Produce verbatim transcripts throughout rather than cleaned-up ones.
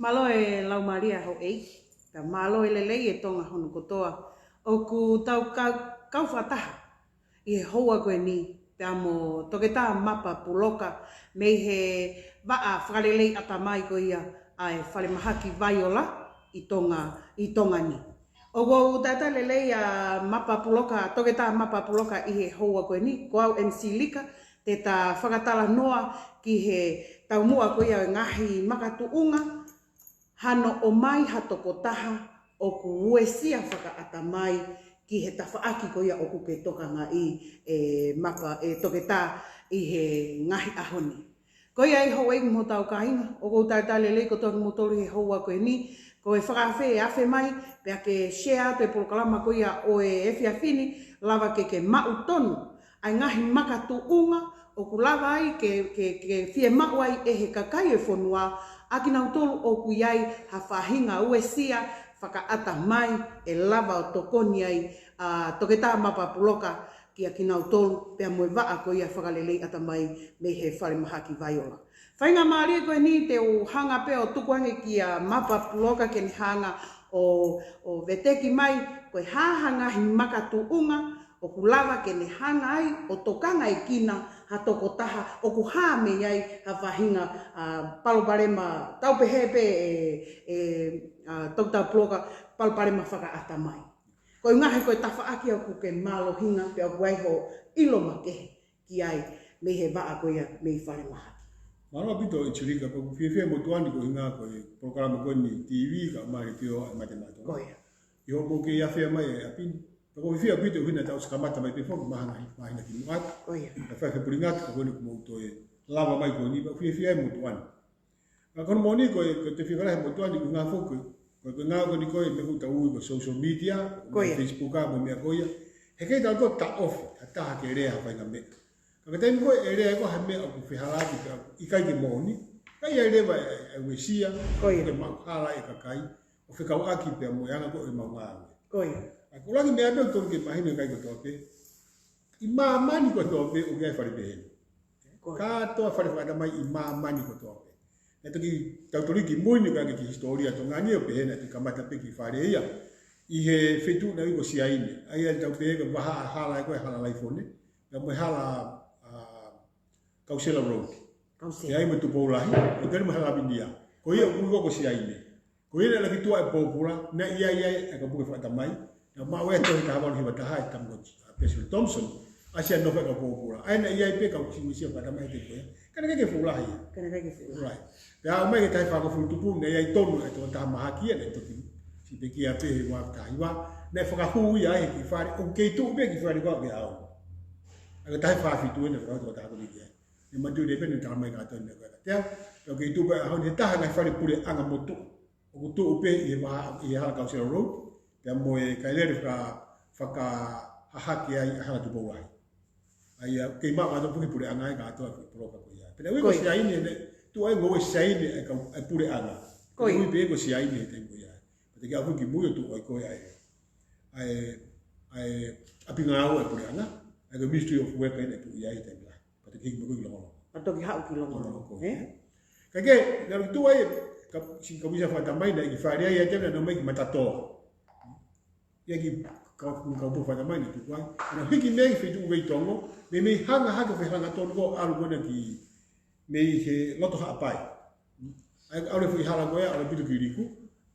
Mālō e laumālie houʻeiki, pea mālō e lelei e Tonga hono kotoa. ʻOku tau kau, kau fakataha ʻi he houa ko eni, pea mo Toketā Mapa Puloka, mei he vaʻa fakalelei ʻatamai ko ia ʻa e Falemahaki Vaiola ʻi Tonga, ʻi Tonga ni. ʻOku ou talitali lelei ʻa Mapa Puloka, Toketā Mapa Puloka ʻi he houa ko eni, ko au M C Lika, te ta fakatalanoa ki he taumuʻa ko ia e ngaahi makatuʻunga, hano ʻomai ha tokotaha ʻoku uesia fakaʻatamai ki he tafaʻaki ko ia ʻoku ke tokangaʻi e Mapa, e Toketā ʻi he ngaahi ʻaho ni. Ko ia ai houʻeiki mo hotau kāinga, ʻoku ou talitali lelei kotoa kimoutolu he houa ko eni, ko e fakaafe ʻe afe mai, pea ke share atu e polokalama ko ia ʻo e efiafi ni, lava ke ke maʻu tonu ʻa e ngaahi makatuʻunga ʻoku lava ai ke, ke, ke fiemaʻu ai ʻe he kakai e fonua, ʻa kinautolu ʻoku ʻi ai ha faʻahinga uesia fakaʻatamai ʻe lava ʻo tokoni ai ʻa Toketā Mapa Puloka kia kinautolu, pea mo e vaʻa ko ia fakalelei ʻatamai mei he Falemahaki Vaiola. Faingamālie ko eni te u hanga pē ʻo tuku ange kia Mapa Puloka ke ne hanga ʻo, ʻo veteki mai ko e hā ha ngaahi makatuʻunga ʻoku lava ke ne hanga ai ʻo tokangaʻi kinautolu ha tokotaha ʻoku hā mei ai ha faʻahinga, ʻa, palopalema, tau pehē pē ʻe, ʻe, ʻa, Toketā Puloka, palopalema fakaʻatamai. Ko e ngaahi ko e tafaʻaki ʻoku ke mālohinga pea ʻoku ai hoʻo ʻilo makehe ki ai mei he vaʻa ko ia mei Falemahaki. Mālō ʻaupito e Chilika, ʻoku ou fiefia mo tuʻu ʻani ko e ʻuhinga ko e polokalama ko eni T V kae ʻumaʻā e letiō ʻa e Mate Maʻa Tonga. Ko ia. ʻI hoʻomou kei afe mai e ʻapi ni. ʻOku ou fiefia ʻaupito he ʻuhinga naʻa tau ʻosi kamata mai pē foki māhina, māhina kimuʻa atu. Ko ia. Naʻe fai ha fepulinga atu ka ko eni kuo mou toe lava mai ko eni, pea ʻoku ou fiefia ai mo tuʻu ʻani. Ka ko hono moʻoni ko e, ko e te fifala he motuʻa ni ko e ngaahi foki, ko e, ko e ngaahi ko eni ko e meʻa ʻoku tau ui ko e social media, Ko ia. Facebook ʻa mo e meʻa ko ia. He ʻikai ke tau taʻofi ha taha ke lea ha faʻahinga meʻa. Ka ko e taimi ko ē ʻe lea ai ko ē ha meʻa ʻoku fehalaaki pea ʻikai ke moʻoni, ka ʻe ʻi ai leva e, e uesia, Ko ia. ke maʻu hala ʻe he kakai, ʻo fekauʻaki pea mo e anga ko ē ʻemau ngāue. Ko ia. ʻA ia ko e ʻuluaki meʻa pē ʻoku totonu ke mahino ʻe he kakai kotoa pē, ʻi māmani kotoa pē ʻoku ʻi ai e fale pehē ni. Ko ia. Kātoa fale fakaʻatamai ʻi māmani kotoa pē. Naʻe toki tau toliki muini ka ke ki hisitōlia Tonga ni ʻo pehē naʻe toki kamata pē kiʻi fale ia ʻi he feituʻu naʻe ui ko Siaine. ʻA ia tau pehē ko e vahaʻa hala ē ko e Hala Laifone, pea mo e hala, ʻa, Kausela Road. Kausela. ʻI ai mo Tupoulahi, ʻo tali mo Hala Lavinia. Ko ia ʻoku ui ko Siaine. Ko ia naʻe laki tuʻa e pōpula, naʻe ʻi ai ai e kau puke fakaʻatamai, naʻe maʻu ai e tohi taha valu hiva taha ʻe he tama ko, ʻa, Percival Thompson, ʻa e sia nofo e kau pōpula. ʻA ia naʻe ʻi ai pē kau siusia fakaʻatamai he taimi ko ia. Ka naʻe ʻikai ke fuʻu lahi ia. Ka naʻe ʻikai ke fuʻu lahi. Right. Pea aʻu mai ki he taha hivangofulu tupu, naʻe ʻi ai tonu e tokotaha mahaki ia, naʻe toki siʻi pekia pē he ua taha hiva, naʻe fakahū ia ai he kiʻi fale, ʻoku kei tuʻu pē kiʻi fale ko ē ʻa e ʻaho ni. ʻA ia ko e taha fā fitu ē naʻe fakahū e tokotaha ko eni ki ai. Naʻe matuʻi lelei pē naʻe tala mai kātoa e meʻa ko ē. Pea, pea ʻoku kei tuʻu pē he ʻaho ni he taha e ngaahi fale pule anga motuʻa ʻoku tuʻu pē ʻi he vahaʻa, ʻi he Hala Kausela Road, pea mo e Kailele faka-, fakahahake ai ʻa Hala Tupoulahi. ʻA ia, kei maʻu ʻa e toki puleʻanga ia kātoa e puloka ko ia. Pea naʻe ui ko Ko ia. Siaine, naʻe tuʻu ai ngoue Siaine e kau, e puleʻanga. Ko ia. Naʻe ui pē ko Siaine he taimi ko ia. Pea te ke aʻu ki mui ʻo tuʻu ai ko ia ʻa e, ʻa e, ʻa e ʻapi ngāue e puleʻanga, ʻa e ko e Ministry of Work ʻa ia naʻe tuʻu ia he taimi lahi. Pea toki hiki mai ko ē ki Longolongo. Pea toki haʻu ki Longolongo, Longolongo, ē? ē. Ka ke, naʻe tuʻu ai, ka, siʻi kau puke fakaʻatamai naʻe ʻi ai e fale ai, ʻa ia te nau ō mai ki Matatoa. ʻI ai e kiʻi kau, kau puke fakaʻatamai naʻe tuʻu ai. Naʻe hiki mei he feituʻu Veitongo, meimei hanga hake fehangatonu ko ē ʻalu ko ena ki, mei he loto Haʻapai. ʻA ia ʻalu e foʻi hala ko ē, ʻalu ʻaupito ki Liku.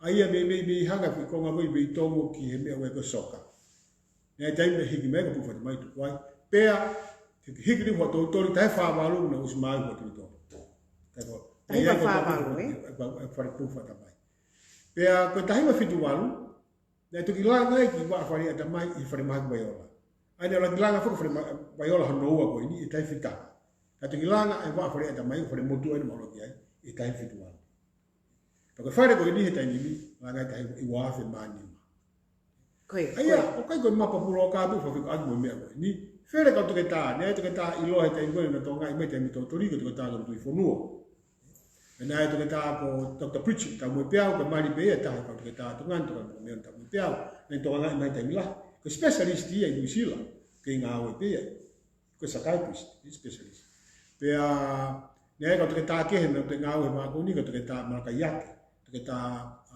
ʻA ia meimei, mei hanga e foʻi konga ko ē ʻi Veitongo ki he meʻa ko ē ko e Soka. Naʻe taimi naʻe hiki mai e kau puke fakaʻatamai tuku ai. Pea, hiki, hiki liu ʻa e tau toli taha hiva fā valu naʻe ʻosi maʻu e tau toli toli. Taha hiva fā valu, ē? Fale puke fakaʻatamai. Pea ko e taha hiva fitu valu, naʻe toki langa ai e kiʻi vaʻa fale ʻatamai ʻi he Falemahaki Vaiola. ʻA ia naʻe laki langa foki e Falemahaki Vaiola hono ua ko eni ʻi he taha hiva fitu taha. Ka toki langa e vaʻa fale ʻatamai, fale motuʻa eni naʻe maʻu ki ai, ʻi he taha hiva fitu valu. Pea ko e fale ko eni he taimi ni, langa ai taha hiva ua afe mā nima. Ko ia, ʻA ia, ko ia. ʻOku ʻikai ko e Mapa Puloka pē ʻoku fakafekauʻaki mo e meʻa ko eni. Fele e kau toketā, naʻe ʻi ai e toketā ʻiloa he taimi ko ē naʻe tokangaʻi mai he taimi tau toli, ko e toketā ko Tuʻifonua. Pea naʻe ʻi ai e toketā ko Doctor Pritchard Taumoepeau, ko e mali pē ia e taha e kau toketā Tonga ni, toketā ko Meon Taumoepeau. Naʻe tokangaʻi mai he taimi lahi. Ko e specialist ia ʻi Nuʻu Sila, kei ngāue pē ia. Ko e psychiatrist, specialist. Pea, naʻe ʻi ai e kau toketā kehe naʻe ngāue he vaʻa ko eni, ko e toketā Malakai Ake. Toketā,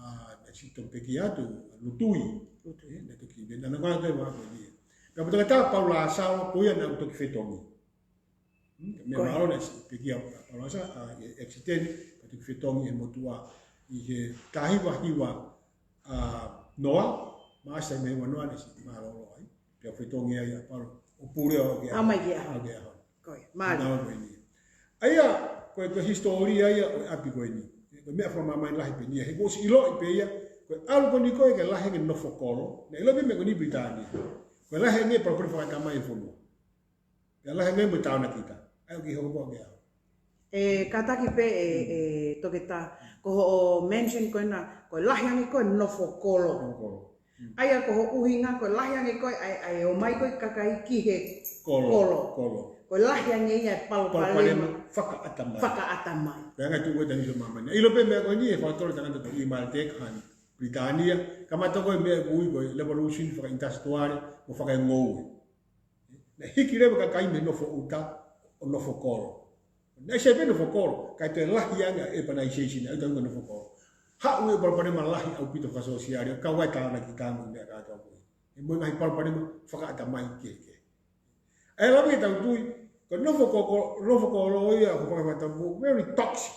ʻa, naʻe siʻi toki pekia atu, Lutui. Lutui. ʻE, naʻe toki, naʻe ngāue atu ʻi he vā ko eni. Pea mo Toketā Paula Asao, ko ia naʻa ku toki fetongi. Hmm, meʻa mālō naʻe siʻi pekia ʻa Paula Asao, ʻa, ʻi he accident, pea toki fetongi ʻe he motuʻa ʻi he taha hiva hiva, ʻa, noa, Maʻasi taha hiva hiva noa naʻe siʻi mālōlō ai. Pea fetongi ai ʻa Paula, ʻo pule ʻo aʻu ki he ʻaho. Aʻu mai ki he ʻaho. Aʻu ki he ʻaho. Ko ia, mālie. Naʻa ko eni. ʻA ia, ko e, ko e hisitōlia ia ʻo e ʻapi ko eni. Ko e meʻa fakamāmani lahi pē eni ia. He kuo ʻosi ʻiloʻi pē ia, ko e ʻalu ko eni ko ē ke lahi ange e nofo kolo. Naʻe ʻiloʻi pē meʻa ko eni ʻi Pilitānia. Ko e lahi ange e palopalema fakaʻatamai ʻo e fonua. Pea lahi ange mo e tānakita. ʻA ia ʻoku ʻi he hoko ko ē ʻa. ʻE, kātaki pē ʻe, ʻe Toketā, ko hoʻo mention ko ena, ko e lahi ange ko ē e nofo kolo. Nofo kolo. Hmm. ʻA ia ko hoʻo ʻuhinga, ko e lahi ange ko ē, ʻa e, ʻa e ō mai ko ē e kakai ki he kolo. Kolo. Kolo. Ko e lahi ange ia e palopalema. Palopalema fakaʻatamai. Fakaʻatamai. Ko e anga e tuʻu ko ē e taimi ʻo māmani. ʻIlo pē meʻa ko eni ʻe fakatotolo ʻe he tangata ko ʻImāliteka ʻi Pilitānia. Kamata ko ē meʻa ʻoku ui ko e revolution fakaʻinitalisituale mo fakaengoue. Naʻe hiki leva e kakai mei he nofo ʻuta ʻo nofo kolo. Naʻe ʻi ai pē nofo kolo, kae toe lahi ange ʻa e urbanization, ʻa e ʻuta ʻuta nofo kolo. Haʻu e palopalema lahi ʻaupito fakasōsiale, kau ai e tānakita mo e meʻa kātoa ko ē. ʻE mo e ngaahi palopalema fakaʻatamai kehekehe. ʻA ia lava ke tau tui, ko e nofo kolo, nofo kolo ia, ko e fakamatapā, very toxic.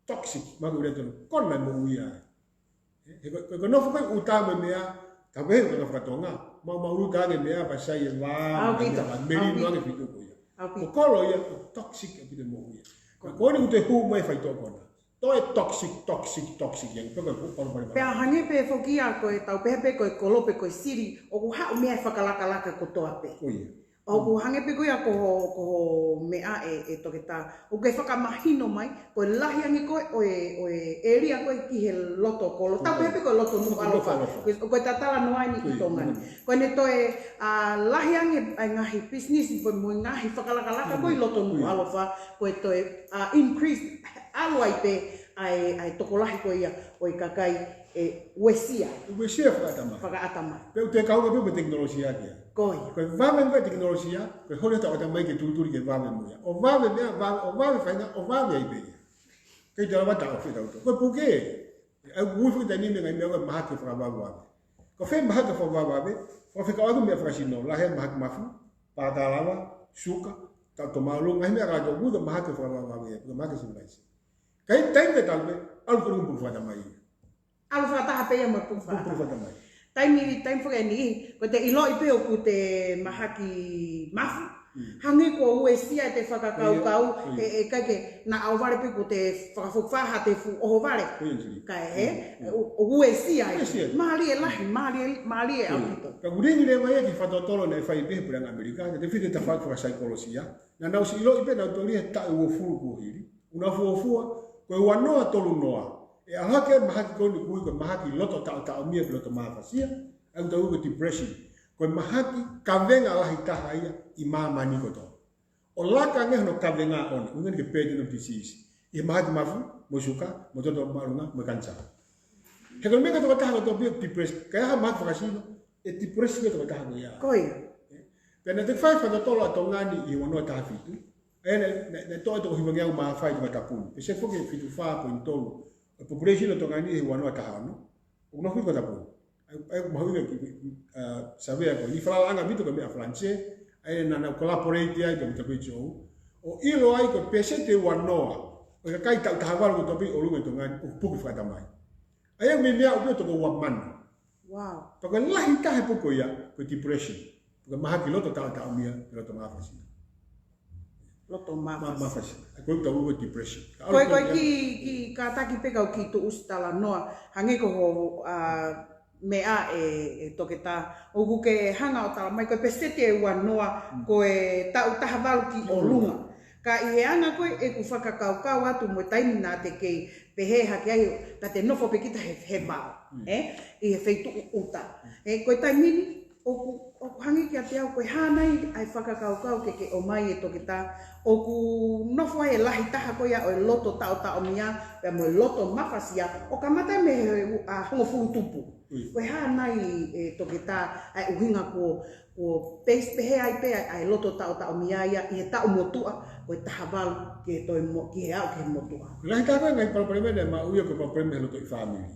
Toxic, mahaki ʻaupito e kolo naʻe moʻui ai. He ko, ko, ko e nofo ko ē ʻuta mo e meʻa, tā pē he ko e fakatonga. Maumau ʻuta ange e meʻa, pea sai e vā, ʻaupito, meʻa, melino ʻaupito. Ange e feituʻu ko ia. ʻAupito. Ko e kolo ia, ko e toxic ʻaupito e moʻui ia. Ko, ko eni ʻoku toe hū mai e faitoʻo ko ena. Toe toxic, toxic, toxic, ia ko e, ko e, ko e, ko e, ko e. Pea hangē pē foki ia ko e tau pehē pē ko e kolo pe ko e sili, ʻoku haʻu meʻa fakalakalaka kotoa pē. Ko ia. ʻOku hangē pē ko ia ko hoʻo, ko hoʻo meʻa ʻe, ʻe Toketā. ʻOku ke fakamahino mai, ko e lahi ange ko ē ʻo e, ʻo e area ko ē ki he loto kolo. Tau pehē pē ko e loto Nukuʻalofa. Nukuʻalofa. Ko e, ko e tatala noa eni ʻi Tonga ni. Ko ʻene toe, ʻa, lahi ange ʻa e ngaahi business, ko e mo e ngaahi fakalakalaka ko ē ʻi loto Nukuʻalofa. Ko e toe, ʻa, increase, ʻalu ai pē ʻa e, ʻa e tokolahi ko ia ʻo e kakai ʻe uesia. Uesia fakaʻatamai. Fakaʻatamai. Pea ʻoku toe kau pē mo e tekinolosia ki ai. Ko ia. Ko e vave mo e tekinolosia, ko e holi e tau ʻatamai ke tulituli ke vave mo ia. ʻO vave meʻa, vave, ʻo vave faʻahinga, ʻo vave ai pē ia. Kei te lava taʻofi ʻe tautolu. Ko e puke, ʻa e ui foki ʻe he taimi ni e ngaahi meʻa ko e mahaki fakavavevave. Ko e fē mahaki fakavavevave, ko e fē kau ʻaki meʻa fakasino, lahi e mahaki mafu, pākalava, suka, taʻu tō māʻolunga, ngaahi meʻa kātoa ʻoku ui ko e mahaki fakavavevave, ko e mahaki sivilaise. Ka ʻi he taimi tatau pē, ʻalu ko ē e puke fakaʻatamai ia. ʻAlu fakataha pē ia mo e puke fakaʻatamai. Puke fakaʻatamai. Taimi, taimi foki eni, ko ʻete ʻiloʻi pē ʻoku te mahaki mafu. Mm. Hangē kuo uesia ʻete fakakaukau, ko ia, ko ia. ʻE, ʻe ʻikai ke naʻa ʻohovale pē kuo te fakafokifā ha te fuʻu ʻohovale. Ko ia, Julie. Kae, ē, Mm, mm. ʻo, ʻo uesia. Uesia. Mālie lahi, mālie, mālie ʻaupito. Ko ia. Ka ʻoku lilingi leva ia ki he fakatotolo naʻe fai pē ʻe he puleʻanga ʻAmelika, naʻe te fiti e tafaʻaki fakasaikolosia. Naʻa nau ʻosi ʻiloʻi pē nautolu ia he taʻu ʻe uofulu kuo hili. ʻOku nau fuofua, ko e ua noa tolu noa. ʻE ʻalu hake e mahaki ko eni ʻoku ui ko e mahaki loto taʻotaʻomia pe loto mafasia, ʻa ia ʻoku tau ui ko e depression. Ko e mahaki kavenga lahi taha ia ʻi māmani kotoa. ʻO laka ange hono kavenga ʻoʻona, ʻuhinga eni ko e burden of disease. ʻI he mahaki mafu, mo e suka, mo e taʻu tō māʻolunga, mo e kanisā. He ko e meʻa ko e tokotaha kotoa pē ʻoku depressed, ka ʻi ai ha mahaki fakasino, ʻe depressed pē e tokotaha ko ia. Ko ia. Pea naʻe toki fai e fakatotolo ʻa Tonga ni ʻi he ua noa taha fitu. ʻA ia naʻe, naʻe, naʻe toʻo e toko hivangeau mā fā ʻi Tongatapu ni. Pea se foki e fitu fā poini tolu ʻo e population ʻo Tonga ni he ua noa taha ono. ʻOku nofo ʻi Tongatapu ni. ʻA ia, ʻa ia ʻoku mahuʻinga ki he, ʻa, survey ko eni, falalaʻanga ʻaupito ki he meʻa Falanisē, ʻa ia naʻa nau collaborate ai pea mo e W H O. ʻO ʻilo ai ko e peseti ʻe ua noa ʻo e kakai taʻu taha valu kotoa pē ʻi ʻolunga ʻi Tonga ni ʻoku puke fakaʻatamai. ʻA ia mei meʻa ʻoku pē toko ua mano. Wow. Pea ko e lahi taha e puke ia, ko e depression. Ko e mahaki loto taʻotaʻomia, pe loto mafasia. Loto mafasia. Ma-, mafasia. Ko e tau ua depression. Ko e, ko e kiʻi, kiʻi kātaki pē kau kiʻi tuʻusi talanoa, hangē ko hoʻo, ʻa, meʻa ē, ʻe Toketā. ʻOku ke hanga ʻo tala mai, ko e peseti ʻe ua noa, Mm. ko e taʻu taha valu ki ʻolunga. Ka ʻi he anga ko ē ʻeku fakakaukau atu mo e taimi naʻa te kei pehē hake ai, ka te nofo pē kita he, he vao, Mm. ē? ʻI he feituʻu ʻuta. Mm. Ē, ko e taimi ni, ʻoku, ʻOku hangē kiate au ko e hā nai ʻa e fakakaukau ke ke ʻomai e toketā, ʻoku nofo ai e lahi taha ko ia ʻo e loto taʻotaʻomia, pea mo e loto mafasia, ʻo kamata mei he, ʻa, hongofulu tupu. Ko e hā nai e toketā ʻa e ʻuhinga kuo, kuo base pehē ai pē ʻa e loto taʻotaʻomia ia ʻi he taʻu motuʻa, ko e taha valu ki he toe mo-, ki he aʻu ki he motuʻa. Lahi taha ko e ngaahi palopalema naʻe maʻu ia ko e palopalema he lotoʻi fāmili.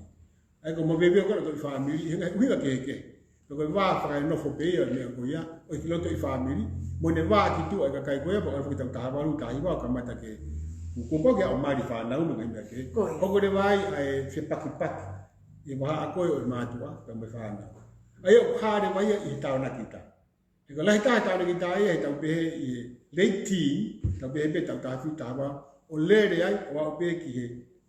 ʻA ia ko e maveuveu ko e lotoʻi fāmili, he ngaahi ʻuhinga kehekehe. Pea ko e vā fakanofo pē ia, meʻa ko ia, ʻo e lotoʻi fāmili, mo ʻene vā ki tuʻa e kakai ko ia, pea ʻalu foki taʻu taha valu, taha hiva, ʻo kamata ke, kuo pau ke ʻomai e fānau mo e ngaahi meʻa kehe. Ko ia. Hoko leva ai ʻa e fepakipaki ʻi he vahaʻa ko ē ʻo e mātuʻa, pea mo e fānau. ʻA ia ʻoku hā leva ia ʻi he tānakita. He ko e lahi taha e tānakita ia, he tau pehē ʻi he late teen, tau pehē pē taʻu taha fitu, taha valu, ʻo lele ai, ʻo aʻu pē ki he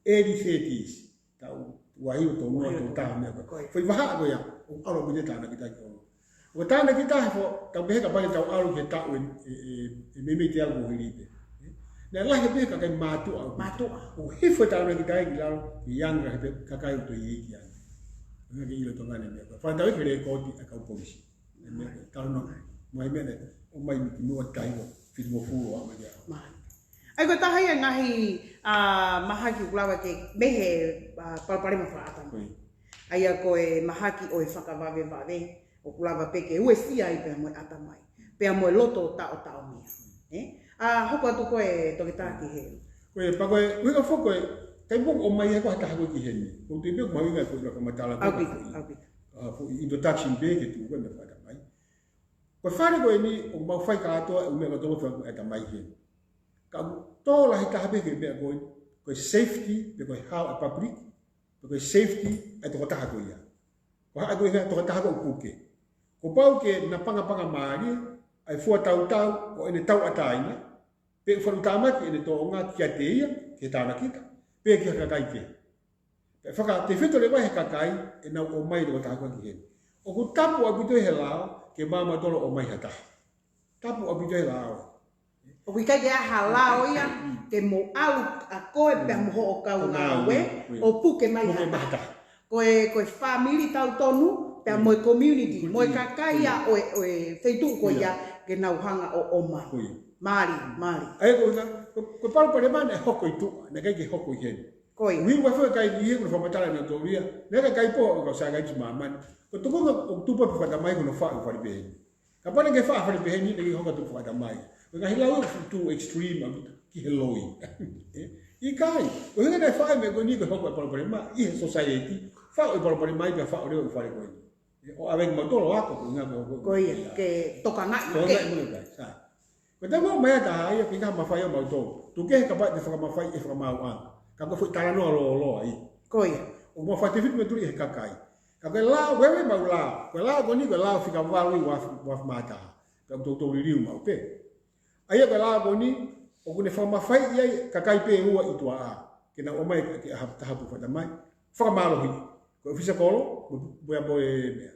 early thirties. Taʻu ua hiva, tolu noa, tolu taha, meʻa ko ē. Ko ia. Foʻi vahaʻa ko ia, ʻoku ʻalu ʻaupito e tānakita ki ʻolunga. ʻO tānakita he fo-, tau pehē kapau te tau ʻalu ki he taʻu ʻe, ʻe, ʻe, ʻe meimei teau kuo hili pē. Naʻe lahi pē kakai mātuʻa. Mātuʻa. ʻO hifo e tānakita ia ki lalo, ki he young, lahi pē kakai ʻoku toe iiki ange. Ngaahi ʻilo Tonga ni meʻa ko ē. Fānau ki he lēkooti ʻa e kau polisi. Meʻa ko ē, talanoa. Mai meʻa ne, ʻomai ki muʻa tahi ua, fitungofulu ʻo aʻu mai ki ai. Mālie. ʻA ia ko e taha ia e ngaahi, ʻa, mahaki ʻoku lava ke mei he, ʻa, palopalema fakaʻatamai. Ko ia. ʻA ia ko e mahaki ʻo e fakavavevave, ʻoku lava pē ke uesia ai pea mo e ʻatamai. Pea mo e loto taʻotaʻomia. ʻE? ʻA, hoko atu ko e toketā ki he. Ko ia, pea ko e, ʻuhinga foki ko e, taimi ʻoku ʻomai ai ko ha taha ko ē ki heni. ʻOku ou tui pē ʻoku mahuʻinga ko e ʻilo fakamatala ko ē. ʻAupito, ʻaupito. ʻA, foʻi introduction pē ke tuʻu ko ē meʻa fakaʻatamai. Ko e fale ko eni, ʻoku mau fai kātoa, ʻū meʻa kātoa fakaʻatamai heni. Ka ʻoku tō lahi taha pē ki he meʻa ko eni, ko e safety, pe ko e hao ʻa e public, pe ko e safety ʻa e tokotaha ko ia. Ko e hā ko e tokotaha ko ē ʻoku puke. Kuo pau ke napangapanga mālie ʻa e fua tautau ʻo ʻene tauʻatāina, pe ʻoku falutāmaki ʻene tōʻonga kiate ia, ki he tānakita, pe ki ha kakai kehe. Pea fakatefito leva he kakai ʻenau ʻomai e tokotaha ko ē ki heni. ʻOku tapu ʻaupito he lao ke mamatolo ʻomai ha taha. Tapu ʻaupito he lao. ʻOku ʻikai ke ʻi ai ha lao ia ke mou ʻalu ʻa koe pea mo hoʻo kau ngāue ʻo puke mai ha taha. Ko e, ko e fāmili tautonu pea mo e community, mo e kakai ia ʻo e, ʻo e feituʻu ko ia ke nau hanga ʻo ʻomai. Mālie, mālie. ʻA ia ko e, ko, ko e palopalema naʻe hoko ʻi tuʻa, naʻe ʻikai ke hoko ʻi heni. Ko ia. Ui ua fo kai ni he kuna fakamatala na toria. Naʻe ʻikai pō ʻo ka sai kai tu māmani. Ko e tukunga ʻo tupa pe fakatamai ko na faʻu fale pehē ni. Kapau naʻe ʻikai faʻu fale pehē ni, naʻe ʻikai hoko atu fakatamai. Ko e ngaahi lau ʻoku too extreme ʻaupito ki he loi. ʻE, ʻikai. Ko e hinga naʻe faʻu meʻa ko eni ko e hoko e palopalema ʻi he society. Faʻu e palopalema ia pea faʻu leva ʻi fale ko eni. ʻE, ʻo ʻave ki mautolu ako ko e ngaahi ko. Ko ia, ke tokangaʻi. Tokangaʻi ke. Mo e kai, sa. Ko e taimi ʻoku ʻomai ai ha taha ia, ʻikai ke mafai ʻa mautolu. Tuku kehe kapau te fakamafai ʻe fakamaauʻanga. Ka ko e foʻi talanoa lōloa ia. Ko ia. ʻOku mau fakatefito mo tuli he kakai. Ka ko e lao, ʻoku ʻi ai e mau lao. Ko e lao ko eni, ko e lao fika valu ʻi he uaafe, uaafe mā taha. Ka ʻoku toutou liliu maʻu pē. ʻA ia ko e lao ko eni, ʻoku ne fakamafaiʻi ai kakai pē ʻe ua ʻi tuʻa. Ke nau ʻomai ke, ke ha taha puke fakatamai. Fakamālohi. Ko e ʻofisa kolo, mo, mo, mo e meʻa.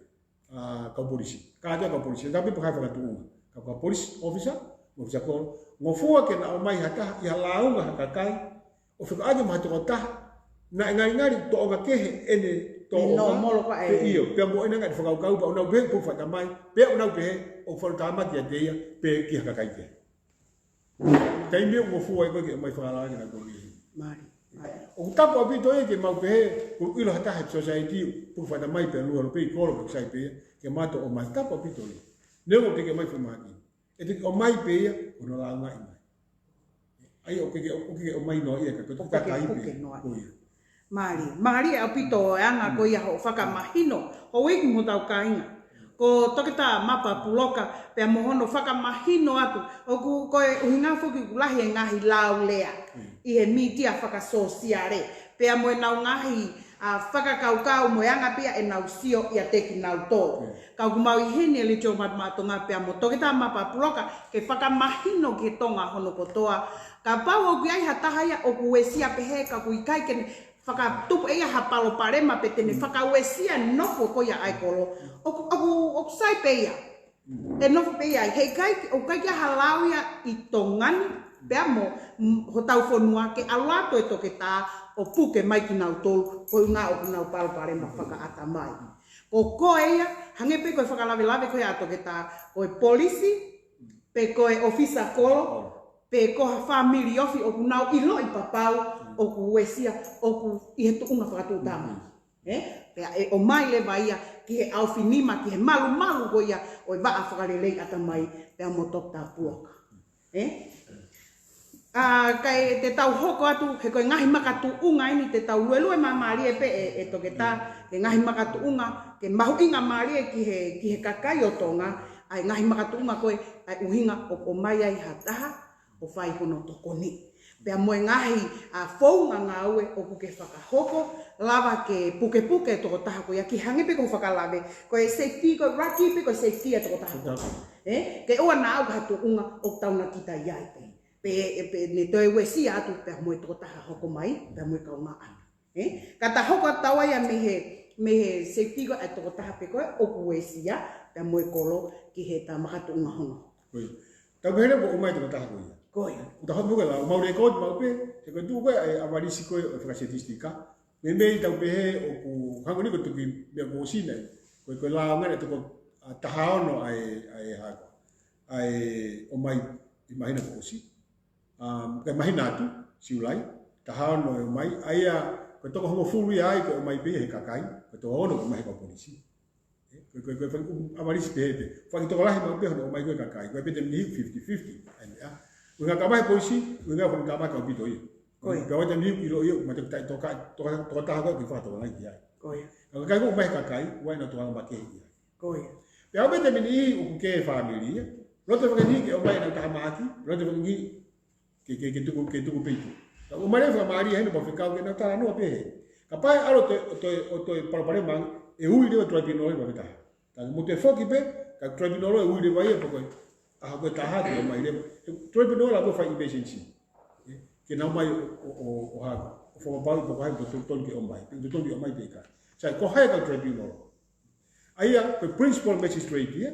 ʻA, kau polisi. Kātoa kau polisi. Ka pē pe ko hai fakatuʻunga. Ka ko e police officer, mo e ʻofisa kolo. Ngofua ke na ʻomai ha taha, ʻi ha lāunga ha kakai, ʻo fekauʻaki mo ha tokotaha naʻe ngalingali tōʻonga kehe ʻene tōʻonga. Nōmolo ka ʻe. Pea ʻio, pea mo ʻene ngaahi fakakaukau, pea ʻoku nau pehē puke fakatamai, pea ʻoku nau pehē ʻoku falutāmaki kiate ia, pe ki ha kakai kehe. Taimi ʻoku ngofua ai ko ē ke ʻomai fakalāngilangi ke na koli. Mālie, mālie. ʻOku tapu ʻaupito ia ke mau pehē, ʻoku ʻilo ha taha he society, puke fakatamai pea lua lopei kolo, pea sai pē ia, ke mato ʻomai, tapu ʻaupito ia. Neongo ʻoku teʻeki ke ʻomai fakamahaki. ʻE teʻeki ʻomai pē ia, ʻo na lāungaʻi mai. ʻA ia ʻoku ʻikai ke, ʻoku ʻikai ke ʻomai noa ia ka ko e tokotaha ʻikai pē. Puke noa. Ko ia. Mālie, mālie ʻaupito e anga ko ia hoʻo fakamahino, houʻeiki mo hotau kāinga. Ko Toketā Mapa Puloka, pea mo hono fakamahino atu. ʻOku, ko e ʻuhinga foki ʻoku lahi e ngaahi lao lea ʻi he mītia fakasōsiale. Pea mo ʻenau ngaahi, ʻa, fakakaukau mo e anga pē ia ʻenau sio ʻiate kinautolu. Ka ʻoku mau ʻi heni ʻe Letiō Matumaʻa Tonga pea mo Toketā Mapa Puloka, ke fakamahino ki Tonga hono kotoa. Kapau ʻoku ʻi ai ha taha ia ʻoku uesia pehē ka ʻoku ʻikai ke fakatupu ʻe ia ha palopalema pe te ne fakauesia e nofo ko ia ʻa e kolo. ʻOku, ʻoku, ʻoku sai pē ia. ʻE nofo pē ia, he ʻikai, ʻoku ʻikai ke ʻi ai ha lao ia ʻi Tonga ni, pea mo, mm, hotau fonua ke ʻalu atu e toketā ʻo puke mai kinautolu, ko e ʻuhinga ʻoku nau palopalema fakaʻatamai. Ko koe ia, hangē pē ko e fakalavelave ko ia ʻa Toketā, ko e polisi, pe ko e ʻōfisa kolo, pe ko ha family ofi ʻoku nau ʻiloʻi papau ʻoku uesia, ʻoku ʻi he tuʻunga fakatuʻutāmaki. Ē? Pea ʻe ʻomai leva ia ki he ʻaofinima, ki he malumalu ko ia ʻo e vaʻa fakalelei ʻatamai, pea mo Toketā Puoka. Ē? ʻA, kae te tau hoko atu, he ko e ngaahi makatuʻunga eni te tau luelue māmālie pē ʻe, ʻe Toketā, ke ngaahi makatuʻunga, ke mahuʻinga mālie ki he, ki he kakai ʻo Tonga, ʻa e ngaahi makatuʻunga ko ē, ʻa e ʻuhinga ʻoku ʻomai ai ha taha, ʻo fai hono tokoni. Pea mo e ngaahi, ʻa, founga ngāue ʻoku ke fakahoko, lava ke pukepuke e tokotaha ko ia, ke hangē pē ko e fakalave, ko e safety, ko e ʻuluaki pē ko e safety ʻa e tokotaha ko ia. Ē? Ke ʻoua naʻa ʻi ha tuʻunga ʻoku tau na kita ai pē. Pe, pe ne toe uesia atu pea mo e tokotaha hoko mai, pea mo e kaungāʻapi. Ē? Ka ta hoko atu ʻa ia mei he, mei he safety ko ē ʻa e tokotaha pē ko ē ʻoku uesia, pea mo e kolo ki he ta makatuʻunga hono. Ko ia. Tau pehē leva ʻoku ʻomai e tokotaha ko ia. Ko ia. ʻOku ta hoko pē ko ē la, ʻoku mau record maʻu pē, he ko e tuʻu ko ē ʻa e ʻavalisi ko ē ʻo e fakasetitika. Meimei tau pehē ʻoku hangē ko eni ko e toki meʻa kuo ʻosi eni. Ko e, ko e lāunga ʻe toko, ʻa, taha ono ʻa e, ʻa e hako. ʻA e ʻomai ʻi māhina kuo ʻosi. Um, ko e māhina atu, Siulai, taha ono e ʻomai, ʻa ia, ko e toko hongofulu ia ai ko e ʻomai pē ia he kakai, ko e toko ono ko e ʻomai he kau polisi. Ē, ko e, ko e, ko e, fai, um, ʻavalisi pehē pē. Fai tokolahi maʻu pē hono ʻomai ko ē kakai, ko e pē te mnihi fifty fifty, ʻa e meʻa. ʻUhinga ka ʻomai he polisi, ʻuhinga fai ka ʻomai kau pito ia. Ko ia. Pea ʻoua te mnihi ʻilo ia, ma te tai toka, toka, tokotaha ko ē ke fakatokanga ki ai. Ko ia. Ka kakai ko ē ʻomai he kakai, ʻoua ʻe na toka ma ke ia. Ko ia. Pea ʻoua pē te mnihi ʻoku kē fāmili ia. Loto fanga niʻihi ke ʻomai ʻenau taha mahaki, loto fanga niʻihi ke, ke, ke tuku, ke tuku pē ʻi tuʻa. Ka ʻoku ʻomai leva fakamālie heni mo fekau ke nau talanoa pē he. Kapau ʻe ʻalu ʻo toe, ʻo toe, ʻo toe palopalema ange, ʻe ui leva tribunal leva pē taha. Ka mo te foki pē, ka tribunal ʻe ui leva ia pē ko e. ʻA ko e taha ke ʻomai leva. Tribunal ʻa ko e fai emergency. Ke nau mai ʻo, ʻo, ʻo, ʻo hā, ʻo fakapapauʻi pē ko hai ʻoku totonu ke ʻomai. Totonu ke ʻomai pe ʻikai. Sai, ko hai kau tribunal. ʻA ia, ko e principal magistrate ia.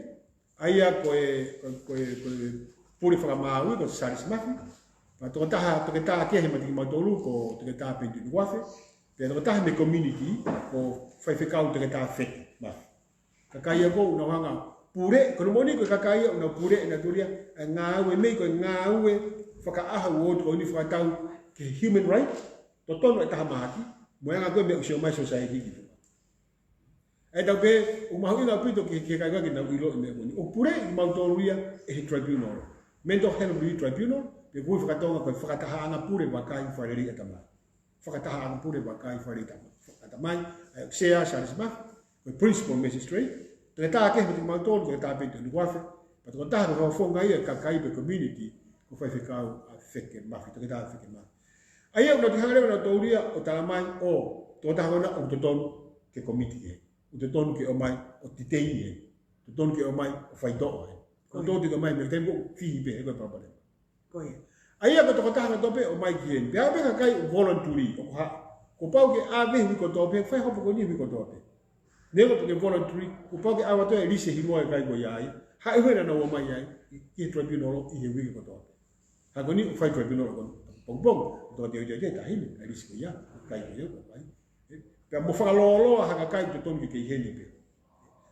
ʻA ia, ko e, ko e, ko e, ko e pule fakamāuʻi, ko Charles Mafi. Pea tokotaha, toketā kehe meiate kimautolu, ko Toketā Peniteni Kuafe. Pea tokotaha mei he community, ko Faifekau Toketā Feke Mafi. Kakai ia ko ē ʻoku nau hanga pule, ko hono moʻoni ko e kakai ia ʻoku nau pule ʻenau tulia, ʻa e ngāue mei ko e ngāue fakaʻaho ʻo e ʻOtu ko eni fakatau ki he human right, totonu e taha mahaki, mo e anga ko ē meʻa ʻoku sio mai society ki tuʻa. ʻE tau pehē, ʻoku mahuʻinga ʻaupito ki, ki he kakai ke nau ʻilo e meʻa ko eni. ʻOku puleʻi kimautolu ia ʻe he tribunal. Mental Health Review Tribunal, pe ko e ui fakatonga ko e fakatahaʻanga pule vakai fakalelei ʻatamai. Fakatahaʻanga pule vakai fakalelei ʻatamai. ʻA ia, Sea Charles Mafi, ko e principal magistrate, toketā kehe meiate kimautolu, Toketā Peniteni Kuafe, pea tokotaha ko e fakafofonga ia e kakai pe community, ko Faifekau ʻa Feke Mafi, Toketā Feke Mafi. ʻA ia, ʻoku nau toe hanga leva ʻo nau taulia ʻo talamai ʻoku, tokotaha ko ena ʻoku totonu ke komiti he. ʻOku totonu ke ʻomai ʻo detain he. Totonu ke ʻomai ʻo faitoʻo he. Ko ia. Totonu ke ʻomai mei he taimi ko ē ʻoku fihi pē he ko e palopalema. Ko ia. ʻA ia ko e tokotaha kotoa pē ʻoku ʻomai ki heni. Pea ʻoku ʻi ai e kakai ʻoku voluntary, ʻoku haʻu. Kuo pau ke ʻave he uike kotoa pē, fai hopo ko eni he uike kotoa pē. Neongo pē ko e voluntary, kuo pau ke ʻave atu e lisi e hingoa e kakai ko ia ai. Haʻu he naʻa nau ō mai ai, ki he tribunal ʻi he uike kotoa pē. Ka ko eni ʻoku fai tribunal ko eni. Pongipongi, ʻoku toko teuteu te tahini, e lisi ko ia, kakai ko ia, ko e fai. Ē, pea mo fakalōloa ha kakai ʻoku totonu ke kei heni pē.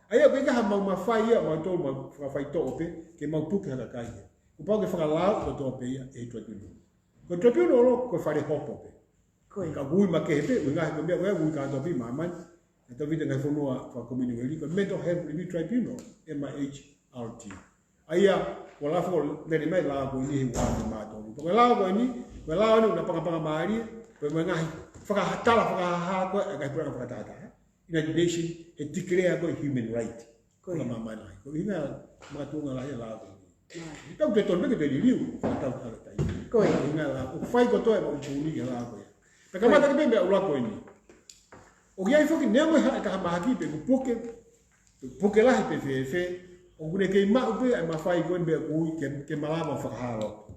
ʻA ia, ʻoku ʻikai ha mau mafai ia, mautolu mau fakafaitoʻo pē, ke mau puke ha kakai ia. Kuo pau ke fakalao kotoa pē ia ʻe he tribunal. Ko e tribunal, ko e fale hopo pē. Ko ia. Ka ʻoku ui makehe pē, ʻuhinga he ko e meʻa ko ē ʻoku ui kātoa pē ʻi māmani. ʻA e tau vita ngaahi fonua faka-Commonwealth, ko e Mental Health Review Tribunal, M I H R T. ʻA ia, ko e lao foki lele mai e lao ko eni he ua te mātou. Ko e lao ko eni, ko e lao eni ʻoku na pangapanga mālie, ko e mo e ngaahi fakatala fakahāhā ko ē ʻa e ngaahi puleʻanga fakatahataha. United Nations, he declare ko e human right. Ko ia. Fakamāmani lahi. Ko e ʻuhinga makatuʻunga lahi e lao ko eni. Right. Tau te tonu ke te liliu, tau tau tai. Ko ia. ʻUhinga lao, ʻoku fai kotoa e maʻu puni e lao ko ia. Pea kamata ke pehē meʻa ʻuluaki ko eni. ʻOku ʻi ai foki neongo e haʻu e taha mahaki pe ʻoku puke, puke lahi pe fēfē, ʻoku ne kei maʻu pē ʻa e mafai ko eni meʻa ʻoku ui ke, ke malava fakahā loto.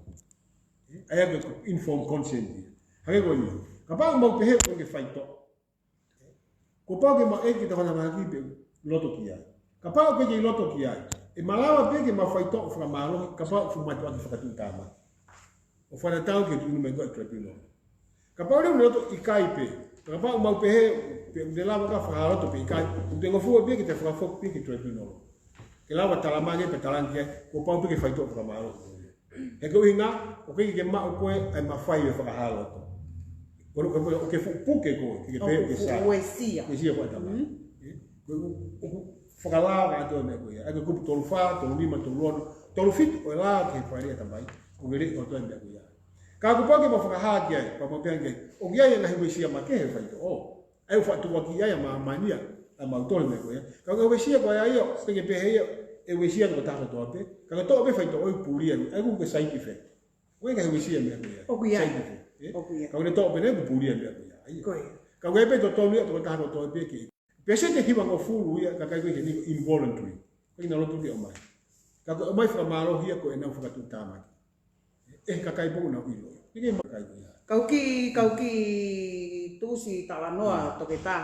ʻA ia ko e informed consent ia. Hangē ko eni. Kapau ʻoku mau pehē ʻoku ke faitoʻo. Kuo pau ke mau ʻeke ki he taha mahaki pe loto ki ai. Kapau ʻoku ke kei loto ki ai. ʻE malava pē ke mau faitoʻo fakamālohi, kapau ʻoku fuʻu mātuʻaki fakatuʻutāmaki. ʻO fakatatau ki he tuʻunga mai ko ē ʻa e tribunal. Kapau leva ʻoku ne loto ʻikai pē. Kapau ʻoku mau pehē, pe ʻoku te lava ka fakahā loto pe ʻikai, ʻoku te ngofua pē ke te fakafoki pē ki he tribunal. Ke lava talamai ange pe talaange, kuo pau pē ke faitoʻo fakamālohi. He ko e ʻuhinga, ʻoku ʻikai ke maʻu koe ʻa e mafai ʻo e fakahā loto. Ko e, ko e, ʻoku ke fuʻu puke koe, ke ke pehē ʻoku ke sai. Uesia. Uesia ko e tamai. Mm. Ē? Ko e ʻoku, ʻoku fakalao atu e meʻa ko ia. ʻA ia ko e kupu tolu fā, tolu nima, tolu ono, tolu fitu ʻo e lao ki he fale ʻa e tamai, ʻoku ke leʻo atu e meʻa ko ia. Ka kuo pau ke mau fakahā ki ai, pea mau pehē ange, ʻoku ʻi ai e ngaahi uesia makehe he faitoʻo. ʻA ia ʻoku faʻa tukuakiʻi ai ʻa māmani ia, ʻa mautolu he meʻa ko ia. Ka ko e uesia ko ia ia, ʻoku ʻikai ke pehē ia, ʻe uesia tokotaha kotoa pē. Ka ko e toʻo pē faitoʻo ʻoku pulia, ʻa ia ʻoku ke side effect. ʻOku ʻikai ke uesia meʻa ko ia. ʻOku ʻi ai. Side effect, ē? ʻOku ʻi ai. Ka ko e toʻo pē naʻe ʻoku pulia meʻa ko ia. Ko ia. Ka ko e pē totonu ia tokotaha kotoa pē ke. Peseti hivangofulu ia kakai ko ē he ni involuntary. Ko e ʻikai ke nau loto ke ʻomai. Ka ko e ʻomai fakamālohi ia ko ʻenau fakatuʻutāmaki. ʻE he kakai pē ʻoku nau ʻilo. ʻIkai ke makai ko ia. Kau kiʻi, kau kiʻi tuʻusi talanoa toketā